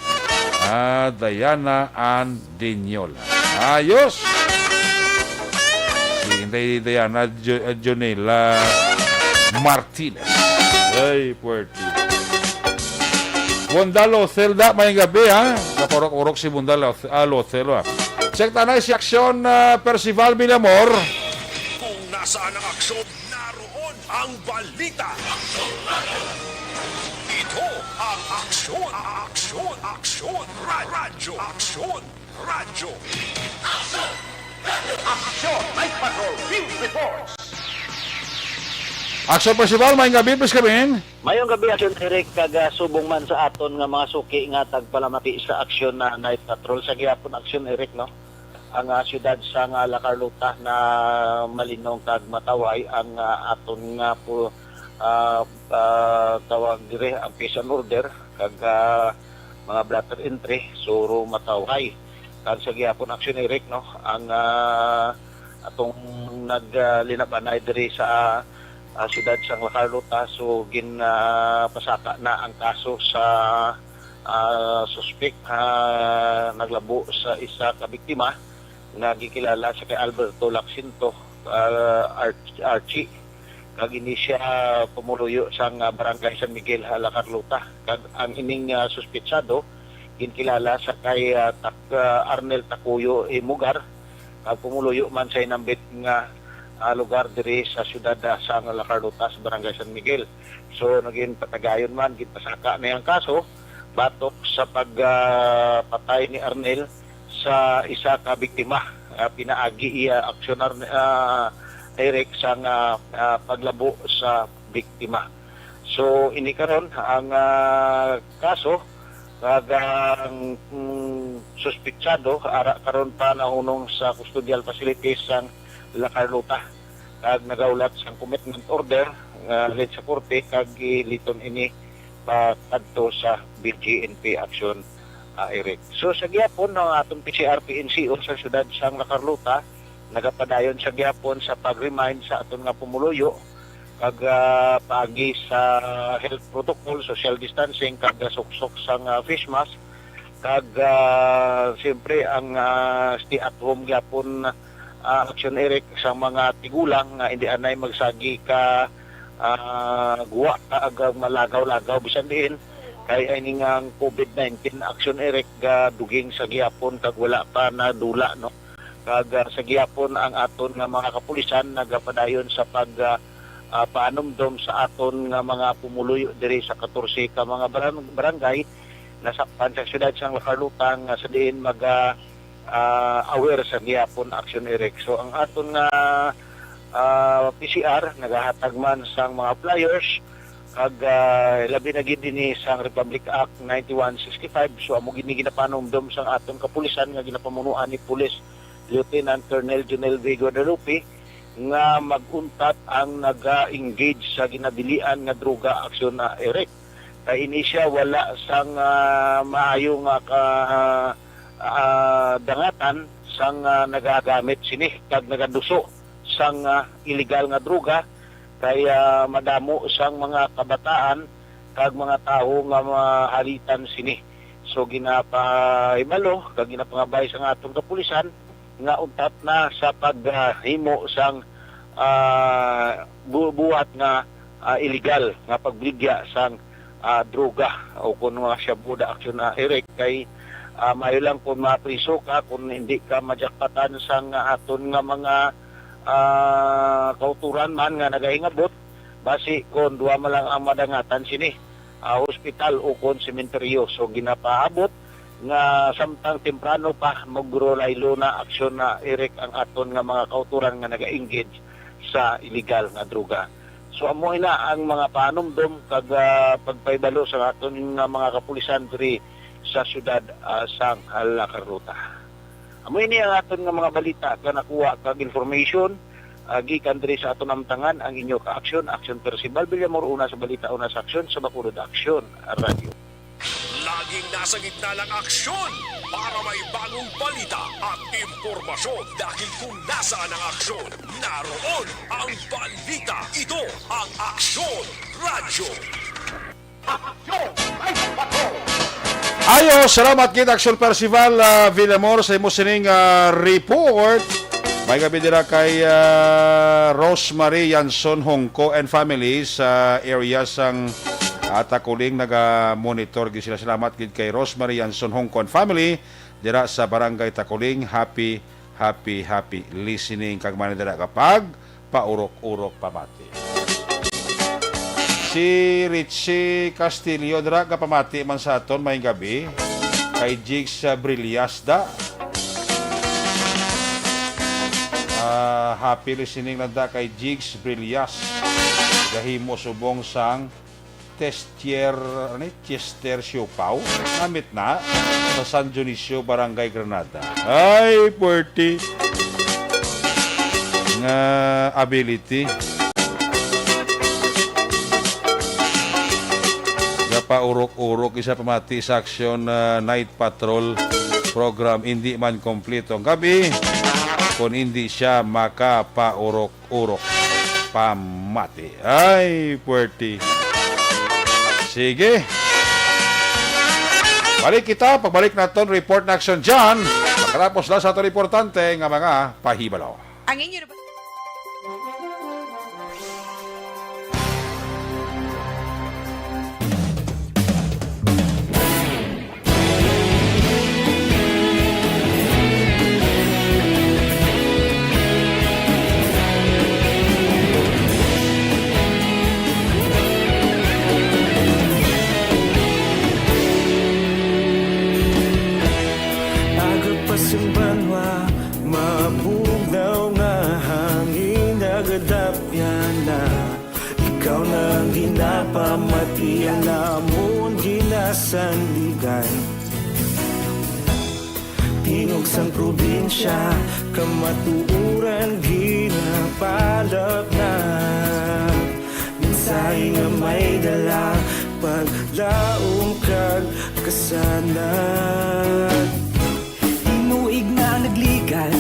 ah, Diana and Daniel. Ayos! Si Inday Diana Jo-, Jonela Martinez. Ay, puwerte. Bunda Lothel, da, may gabi, ha? Kaporok-orok si Bunda Loth-, ah, Lothel, ha? Check tanay si Aksyon, ah, Percival Villamor. Kung nasaan ang aksyon, naroon ang balita. Ito ang Aksyon, Aksyon, Aksyon, Ra-, Radyo, Aksyon, Radyo. Aksyon, Night Patrol, Field Reports. Aksyon Percival, may gabi, please, kami. Mayong gabi, Aksyon Eric, kag, ah, subong man sa aton nga mga suki nga tagpalamati sa Aksyon na Night Patrol. Sa gihapon, Aksyon Eric, no? Ang, ah, siyudad sa nga La Carlota na malinong kag matawhay ang, ah, aton nga po, ah, ah, tawag dire ang peace and order kag, ah, mga blotter entry, suro matawhay. Kag sa gihapon, Aksyon Eric, no, ang, ah, atong nag, ah, linabanay diri sa, ah, siyudad sang La Carlota, so gin, ah, pasaka na ang kaso sa, ah, suspek, ah, naglabo sa isa ka biktima nga gikilala sa kay Alberto Laxinto, ah, Arch-, Archie. Kag ini siya pumuluyo sang, ah, Barangay San Miguel, ha, La Carlota. Kag ang ining, ah, suspetsado ginkilala sa kay, ah, Tak-, ah, Arnel Takuyo Imugar, ah, pumuluyo man sa inambit nga, ah, lugar diri sa siyudad, ah, sang La Carlota sa Barangay San Miguel. So, naging patagayon man, ginpasaka na ang kaso batok sa pag, ah, patay ni Arnel sa isa ka biktima, ah, pinaagi iya aksyonar, ah, Eric, sang, ah, ah, paglabo sa biktima. So, ini karon ang, ah, kaso, kag ang, mm, suspitsado ara karon pa nahunong sa custodial facilities sang La Carlota, kag nagaulat sang commitment order, ah, halin sa korte, kag iliton ini pa kadto sa B G N P action, ah, Eric. So, sa gihapon, ang aton P C R P N C O sa siyudad sang La Carlota nagapadayon sa gihapon sa pag-remind sa aton nga pumuluyo, kag, ah, paagi sa health protocol, social distancing, kag suksok sang, ah, face mask, kag, ah, siyempre ang, ah, stay at home gyapon, ah, action, Eric, sa mga tigulang nga hindi anay magsagi ka, ah, guwa ka ag malagaw-lagaw bisan diin, kay ini nga ang COVID nineteen action, Eric, ga duging sa gihapon kag wala pa nadula, no? Kag, ah, sa gihapon ang aton nga mga kapulisan nagapadayon sa pag, ah, ah, paanumdom sa aton nga mga pumuluyo diri sa katorse ka mga barang-, barangay nasakpan sa siyudad sang La Carlota nga sa diin maga, ah, aware sa gihapon action, Eric. So ang aton nga, ah, P C R nagahatag man sang mga flyers kag, ah, labi na gid dinhi sang Republic Act ninety-one sixty-five. So amo gid ni ginapanumdom sang aton kapulisan nga ginapamunuan ni Police Lieutenant Colonel Jonel V Guadalupe nga mag-untat ang naga-engage sa ginadilian nga droga aksyon na, Eric. Kay ini siya wala sang, ah, maayo nga ka, ah, dangatan sang, ah, nagagamit sini kag nagaduso sang, ah, iligal nga droga, kay, ah, madamo sang mga kabataan kag mga tawo nga mahalitan sini. So, ginapahibalo kag ginapangabay sang aton kapulisan nga untat na sa paghimo sang, ah, bu-, buhat nga, ah, iligal nga pagbaligya sang, ah, droga o kon mga shabu da aksyon, ah, Eric, kay, ah, maayo lang kung mapriso ka, kung hindi ka majakpatan sang aton nga mga, ah, kauturan man nga nagahingabot, basi kon duha man lang ang madangatan sini, ah, hospital o kon sementeryo. So, ginapaabot nga samtang temprano pa, magrulaylo na aksyon na, Eric, ang aton nga mga kauturan nga naga-engage sa illegal nga droga. So, amo ina ang mga panumdom kag, ah, pagpahibalo sa aton nga mga kapulisan diri sa siyudad, ah, sang La Carlota. Amo ini ang aton nga mga balita nga nakuha kag information, ah, gikan diri sa aton amtangan, ang inyo ka-aksyon, Aksyon Percival Villamor, una sa balita, una sa aksyon, sa Bacolod Aksyon Radio. Laging nasa gitna ng aksyon para may bagong balita at impormasyon, dahil kung nasaan ang aksyon, naroon ang balita. Ito ang Aksyon Radyo. Aksyon! Ay, patrol! Ayo, salamat gid, Aksyon Percival, ah, Villamor, sa imo sining, ah, report. May gabi dira kay, ah, Rosemary Yanson Hongko and family sa area sang, ah, Taculing. Naga-monitor gid sila. Salamat gid kay Rosemary Yanson Hongko and family dira sa Barangay Taculing. Happy, happy, happy listening kag man dira kapag paurok-urok pamati. Si Richie Castillo dira, gapamati man sa aton, may gabi. Kay Jigs, ah, Brillas da. Ah, happy listening lang da kay Jigs Brillas. Gahimo subong sang Testier, ano ni? Chester Siopao. Namit na sa San Dionisio, Barangay Granada. Ay, puwerte nga ability. Gapaurok-urok isa pamati sa aksyon, ah, night patrol program. Hindi man kompleto ang gabi kung hindi siya makapaurok-urok pamati. Ay, puwerte. Sige. Balik kita. Pagbalik naton, report na aksyon dyan. Makatapos lang sa aton importante nga mga pahibalo. Ang inyo na ba- Kamatian namon ginasandigan. Tingog sang probinsya, kamatuoran ginapalapnag. Mensahe nga may dala, paglaom kag kasanag. Tinuig na nagligan,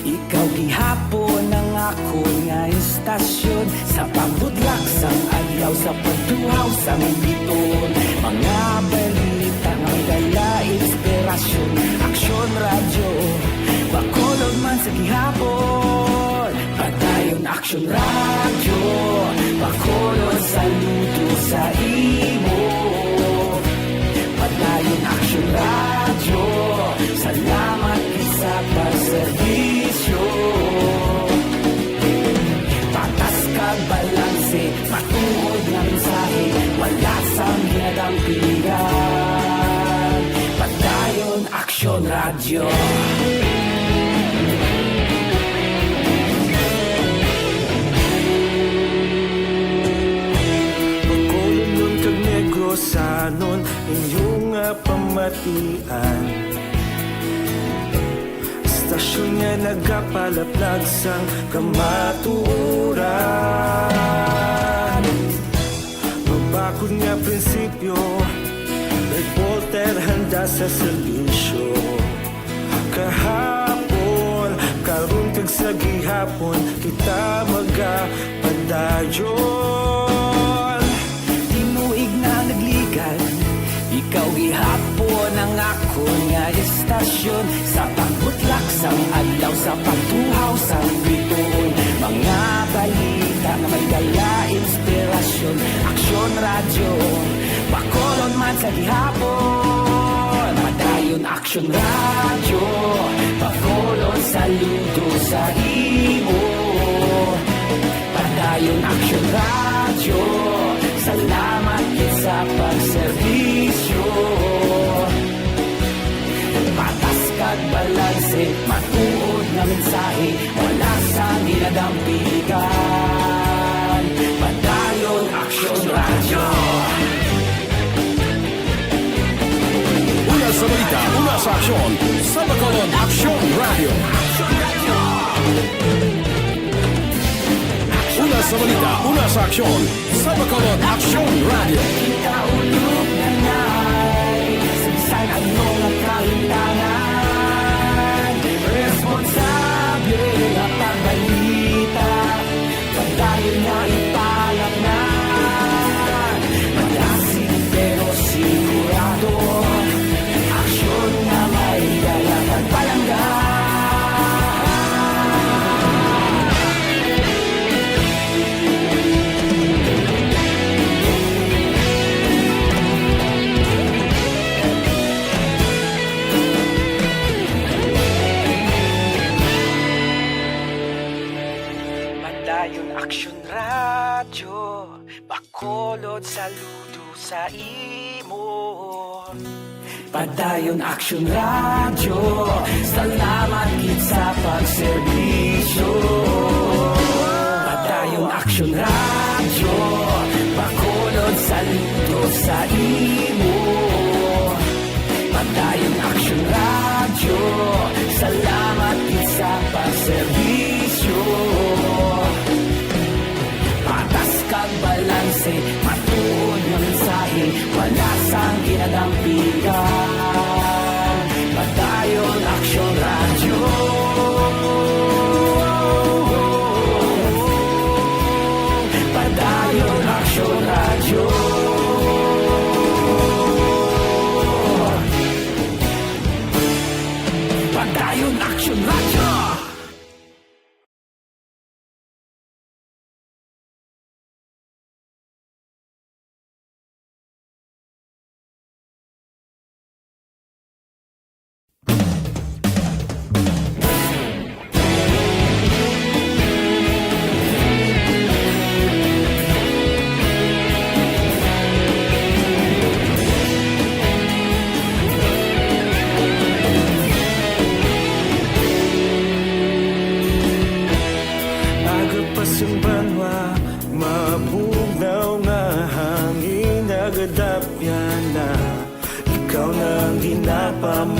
ikaw gihapon ang akon nga istasyon. Sa pagbutlak sang adlaw, sa pagtuhaw sang bituon, mga balita nga may dala inspirasyon. Aksyon Radyo, Bacolod man sa gihapon. Padayon Aksyon Radyo, Bacolod, saludo sa imo. Padayon Aksyon Radyo, salamat gid sa pagserbisyo. Patas kag balanse, matuod nga mensahe, wala sang ginadampigan. Padayon Aksyon Radyo. Bacolodnon kag Negrosanon, inyo nga pamatian. Istasyon nga nagapalaplag sang kamatuoran. Mabakod nga prinsipyo, reporter handa sa serbisyo. Kahapon, karon kag sa gihapon, kita magapadayon. Tinuig na nagligan, ikaw gihapon ang akon nga istasyon. Sa pagbutlak sang adlaw, sa pagtuhaw sang bituon, mga balita nga may dala inspirasyon. Aksyon Radyo, Bacolod man sa gihapon. Padayon Aksyon Radyo, Bacolod, saludo sa imo. Padayon Aksyon Radyo, salamat gid sa pagserbisyo. Patas kag balanse, matuod nga mensahe, wala sang ginadampigan. Padayon Aksyon Radyo. Una sa balita, una sa aksyon, sa Bacolod Aksyon Radyo. Una sa balita, una sa aksyon, sa Bacolod Aksyon Radyo. Kita ulog na nai, sa bisan ano nga kahimtangan, responsable nga pagbalita. Padayon nga ipalapngan, madasig pero sigurado, aksyon nga may dala kag palangga. Padayon Aksyon Radyo, Bacolod, saludo sa imo. Padayon Aksyon Radyo, salamat gid sa pagserbisyo. Padayon Aksyon Radyo, Bacolod, saludo sa imo. Padayon Aksyon Radyo, salamat gid sa pagserbisyo. Patas kag balanse, matuod nga mensahe, wala sang ginadampigan. Padayon Aksyon Radyo. Padayon Aksyon Radyo. Padayon Aksyon Radyo.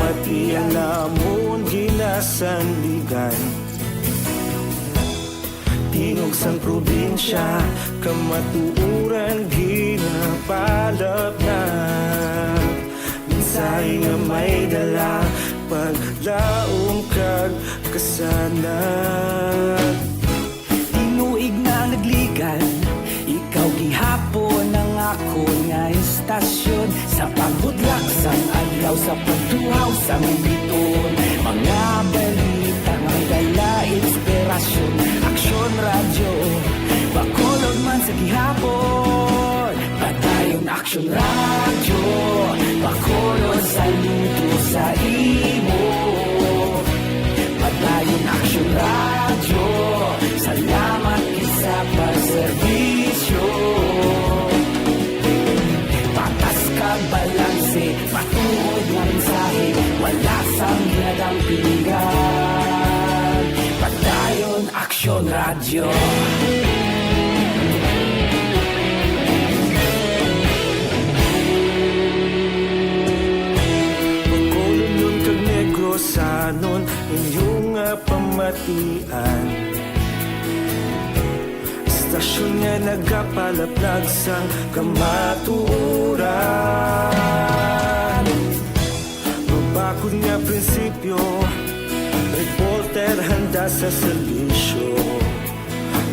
Pati ang lamon ginasandigan. Tingog sang probinsya, kamatuoran ginapalapnag. Mensahe nga may dala, paglaom kag kasanag. Tinuig na nagligan, ikaw gihapon ang akon nga istasyon. Sa pagbudlak sang adlaw, sa pagtuhaw sang biton, mga balita nga may dala inspirasyon. Aksyon Radyo, Bacolod man sa gihapon. Padayon Aksyon Radyo, Bacolod, saludo sa imo. Padayon Aksyon Radyo, salamat gid sa pagserbisyo. Patas kag balanse, matuod nga mensahe, wala sang ginadampigan. Padayon Aksyon Radyo. Bacolodnon kag Negrosanon, inyo nga pamatian. Istasyon nga nagapalaplag sang kamatuoran. Mabakod nga prinsipyo, reporter handa sa serbisyo.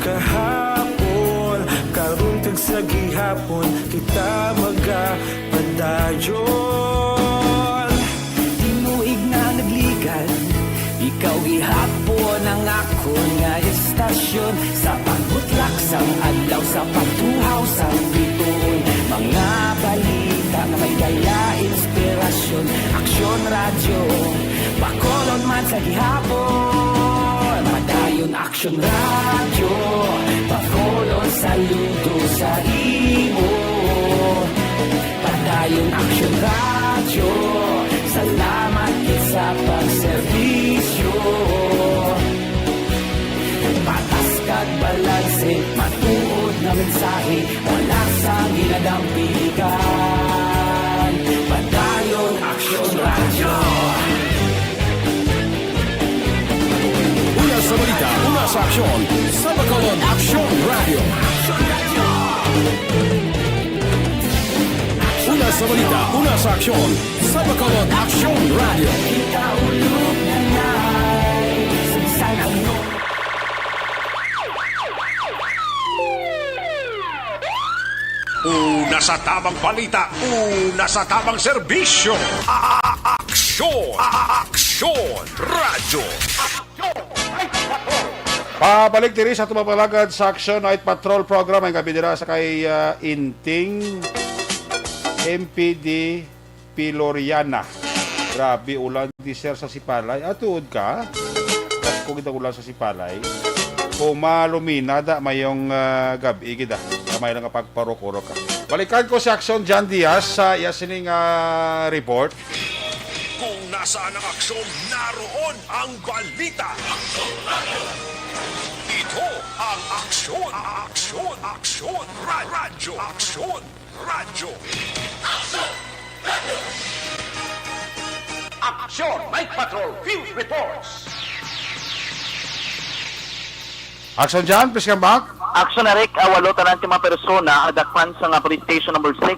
Kahapon, karon kag sa gihapon, kita magapadayon. Tinuig na nagligan, ikaw gihapon ang akon nga istasyon. Sa pagbutlak sang adlaw, sa pagtuhaw sang biton, mga balita nga may dala inspirasyon. Aksyon Radyo, Bacolod man sa gihapon. Padayon Aksyon Radyo, Bacolod, saludo sa imo. Padayon Aksyon Radyo, salamat gid sa pagserbisyo. Patas kag balanse, matuod nga mensahe, wala sang ginadampigan. Padayon Aksyon Radyo. Una sa balita, una sa aksyon, sa Bacolod Aksyon Radyo. Una sa balita, una sa aksyon, sa Bacolod Aksyon Radyo. Una sa tamang balita, una sa tamang serbisyo. A-, a-, aksyon, a-, a-, aksyon, radyo. Pabalik diri sa aton mga palagad sa Aksyon Night Patrol Program. May gabi dira sa kay, ah, Inting M P D Piloriana. Grabe, ulan di, sir, sa Sipalay. Ah, tuod ka? Ako kita ulan sa Sipalay. Kung malumina da, mayong, ah, gabi, gida. Kamay lang ang pagparok-urok ka. Balikan ko si Aksyon John Diaz sa iya sining, ah, report. Kung nasaan ang aksyon, naroon ang balita. Ito ang Aksyon, Aksyon, Aksyon, Ra-, Radyo, Aksyon, Radyo. Aksyon Night Patrol Field Reports. Aksyon John, please come back. Aksyon Eric, ah, walo tanan ka mga persona ang nadakpan sa nga Police Station Number Six.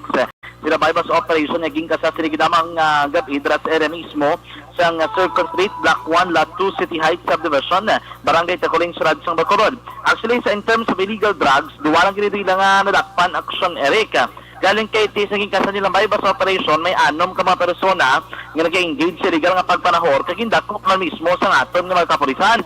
Sila buy-bust operation nga ginkasa sini gid lamang, ah, gab-i dira sa area mismo sang, ah, Circle Street, Block One, Lot Two, City Heights Subdivision, Barangay Taculing, Siyudad sang Bacolod. Actually, sa in terms of illegal drugs, duwa lang gid ila nga nadakpan, Aksyon Eric. Galing kay ti sa ginkasa nilang buy-bust operation, may anom ka mga persona nga nag-engage sa illegal nga pagpanahor kag gindakop man mismo sang aton nga mga kapulisan.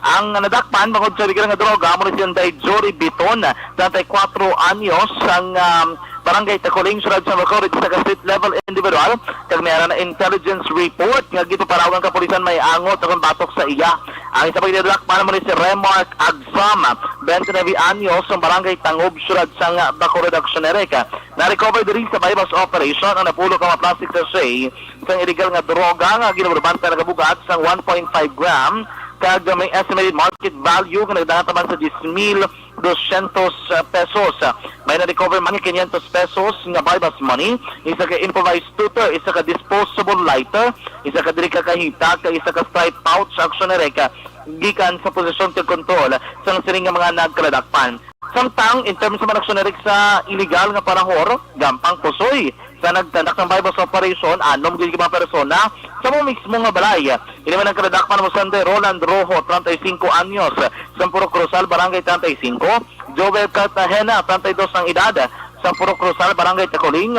Ang nadakpan bangod sa illegal nga droga amo ni si Inday Jory Biton, treinta y cuatro anyos, sang, um, Barangay Taculing, Siyudad sang Bacolod, isa ka street level individual, kag may ara na intelligence report nga ginpaparaw ang kapulisan may angot aron batok sa iya. Ang isa pa gid nadakpan amo ni si Remark Agsam, twenty-nine anyos, sang Barangay Tangob, Siyudad sang Bacolod, Aksyon Eric. Na-recover diri sa buy-bust operation ang napulo ka mga plastic sachet sang illegal nga droga nga ginabarbanta nagabugat sang one point five gram kag may estimated market value nga nagdangat naman sa diyes mil dosyentos pesos. May na-recover man nga quinientos pesos nga buy-bust money, isa ka improvised tutor, isa ka disposable lighter, isa ka diri ka kahita, kag isa ka stripe pouch, Aksyon Direct, gikan sa posesyon kag kontrol sang sining nga mga nagkaladakpan. Samtang, in terms naman, Aksyon Direct, sa illegal nga parahor, gampang pusoy sa nagkandak sang buy-bust operation, anom gid ka mga persona sa mo mismo nga balay. Ini man ang kaladakpan mo Sunday Roland Rojo, treinta y cinco anyos, sang Purok Rosal, Barangay treinta y cinco, Joel Cartagena, treinta y dos ang edad, sang Purok Rosal, Barangay Taculing,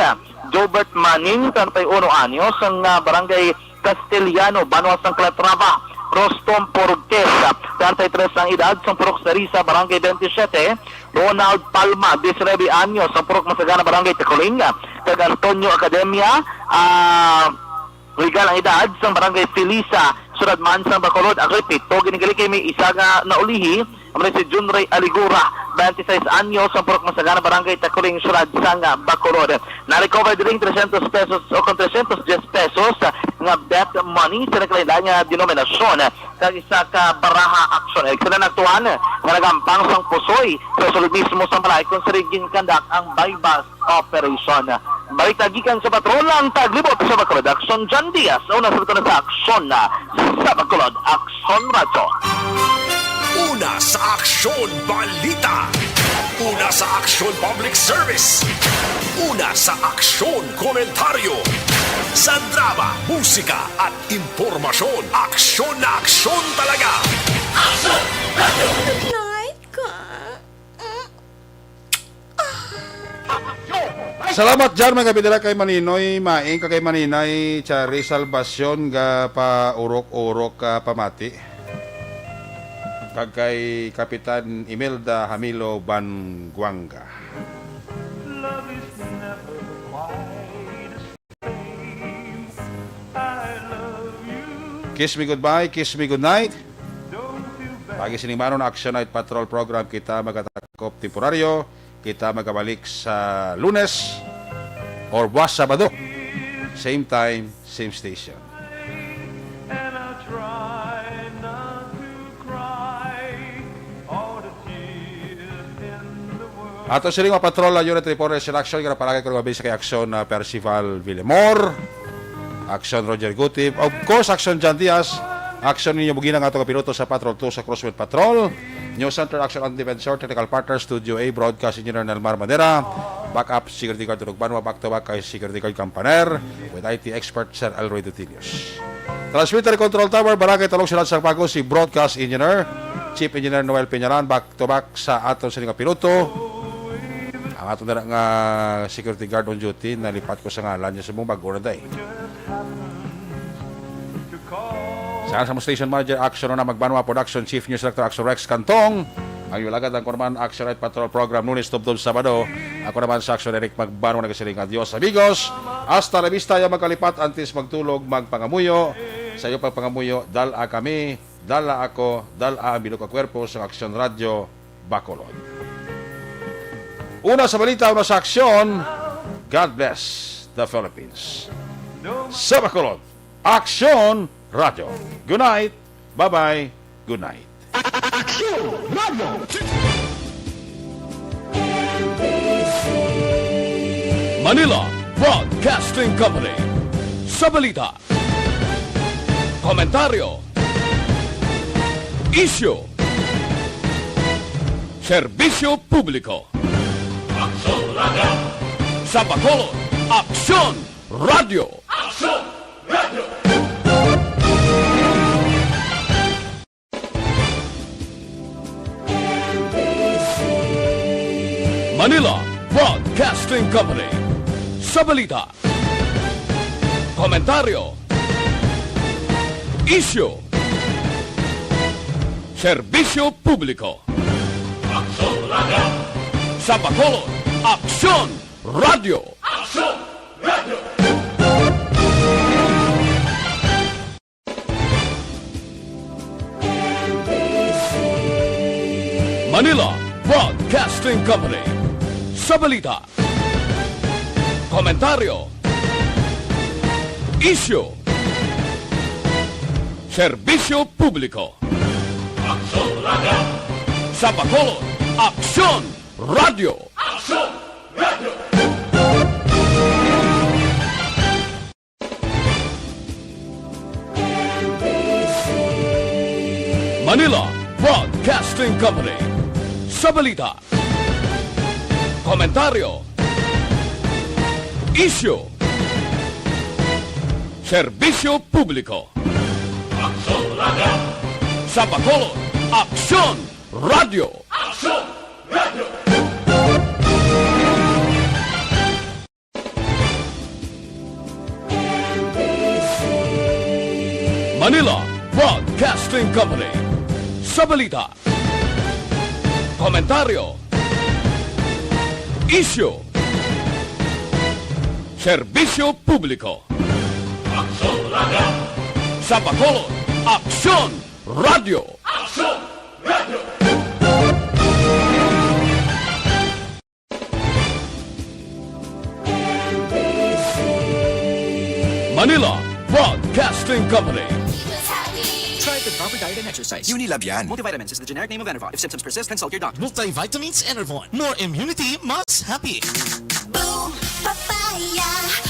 Jobert Manning, treinta y uno anyos, sang, ah, Barangay Castellano, Banwa sang Calatrava, Rostom Porquez, treinta y tres ang edad, sang Purok Sarisa, Barangay twenty-seven, Ronald Palma, diecinuebe anyos, sang Purok Masagana, Barangay Taculing, kag Antonio Academia, ah, legal ang edad, sang Barangay Felisa, Syudad man sang Bacolod. Actually, pito gid ni gali kay may isa nga naulihi, amo na si Junray Aligura, twenty-seis anyos, sang Purok Masagana, Barangay Taculing, Syudad sang Bacolod. Na-recover diri ang trescientos pesos o kon trescientos diyes pesos nga bet money sa nagkalain-lain nga denominasyon, kag isa ka baraha, Aksyon Direct. Sa nanagtuan nga nagampang sang pusoy sa sulod mismo sang balay kon sa ginkandak ang buy-bust operation. Balita gikan sa patrol, ang taglibot sa Bacolod, Aksyon John Diaz, una sa butang sa Aksyon, ah, sa Bacolod, Aksyon Radyo. Una sa Aksyon Balita. Una sa Aksyon Public Service. Una sa Aksyon Komentaryo. Sa drama, musika, at impormasyon, aksyon na aksyon talaga. Aksyon Radyo. Night ka. Salamat, Jar. May gabi dira kay Maninoy Maing, kag kay Maninay Chari Salvacion, ga pa urok-urok, ah, pamati, kag kay Kapitan Imelda Hamilo Banguanga. Kiss me goodbye, kiss me goodnight. Pagi sini manon, Action Night Patrol Program, kita magatakop temporaryo, kita magabalik sa Lunes or buwas Sabado. Same time, same station. Ato sining mga patrol, ah, unit reporters in action, nga napalagay ko nga bisa kay Aksyon, ah, Percival Villamor, Aksyon Roger Gutib, of course, Aksyon John Diaz, Aksyon ninyo bugina nga ato kapiloto sa Patrol two sa Crosswind Patrol, News Center, Aksyon Anton Defensor, technical partner, Studio A, broadcast engineer Nelmar Madera, backup security guard Tunog Banwa, back to back kay security guard Campaner, with I T expert Sir Elroy Dutilius. Transmitter control tower, Barangay Talong, Syudad sang Bago, si broadcast engineer, Chief Engineer Noel Peñaran, back to back sa aton sini nga piloto. Ang aton dira nga security guard on duty, nalipat ko sa ngalan niya sa mong bago na day. Sa, sa mo station manager, Action na Magbanwa Production, Chief News Director, Action Rex Cantong. Ang iyong lagad lang ko naman, Action Night Patrol Program, Lunes tubtob Sabado. Ako naman sa Action Eric Magbanwa nagasiling, adios, amigos. Hasta la vista, ayaw magkalipat, antes magtulog, magpangamuyo. Sa iyo pagpangamuyo, dala kami, dala ako, dala ang bilog ka kwerpo sa Aksyon Radyo Bacolod. Una sa balita, una sa aksyon, God bless the Philippines. Sa Bacolod, Aksyon Radyo. Good night. Bye-bye. Good night. Aksyon Radyo. Manila Broadcasting Company. Sa balita, komentaryo, isyu, serbisyo publiko. Aksyon Radyo. Sa Bacolod, Aksyon Radyo. Aksyon Radyo. Manila Broadcasting Company. Sa balita, komentaryo, isyu, serbisyo publiko. Aksyon Radyo. Sa Bacolod, Aksyon Radyo. Aksyon Radyo. Manila Broadcasting Company. Sa balita, komentaryo, isyu, serbisyo publiko. Sa Bacolod, Aksyon Radio. Aksyon Radio. Manila Broadcasting Company. Sa balita, komentaryo, isyu, serbisyo publiko. Aksyon Radio. Sa Bacolod, Aksyon Radio. Aksyon Radio. Manila Broadcasting Company. Sa balita, komentaryo, isyu, serbisyo publiko. Aksyon Radio. Sa Bacolod, Aksyon Radio. Aksyon Radio. Manila Broadcasting Company. Try the proper diet and exercise. Unilab yan. Multivitamins is the generic name of Enervon. If symptoms persist, consult your doctor. Multivitamins Enervon. More immunity, mas happy. Boom Papaya.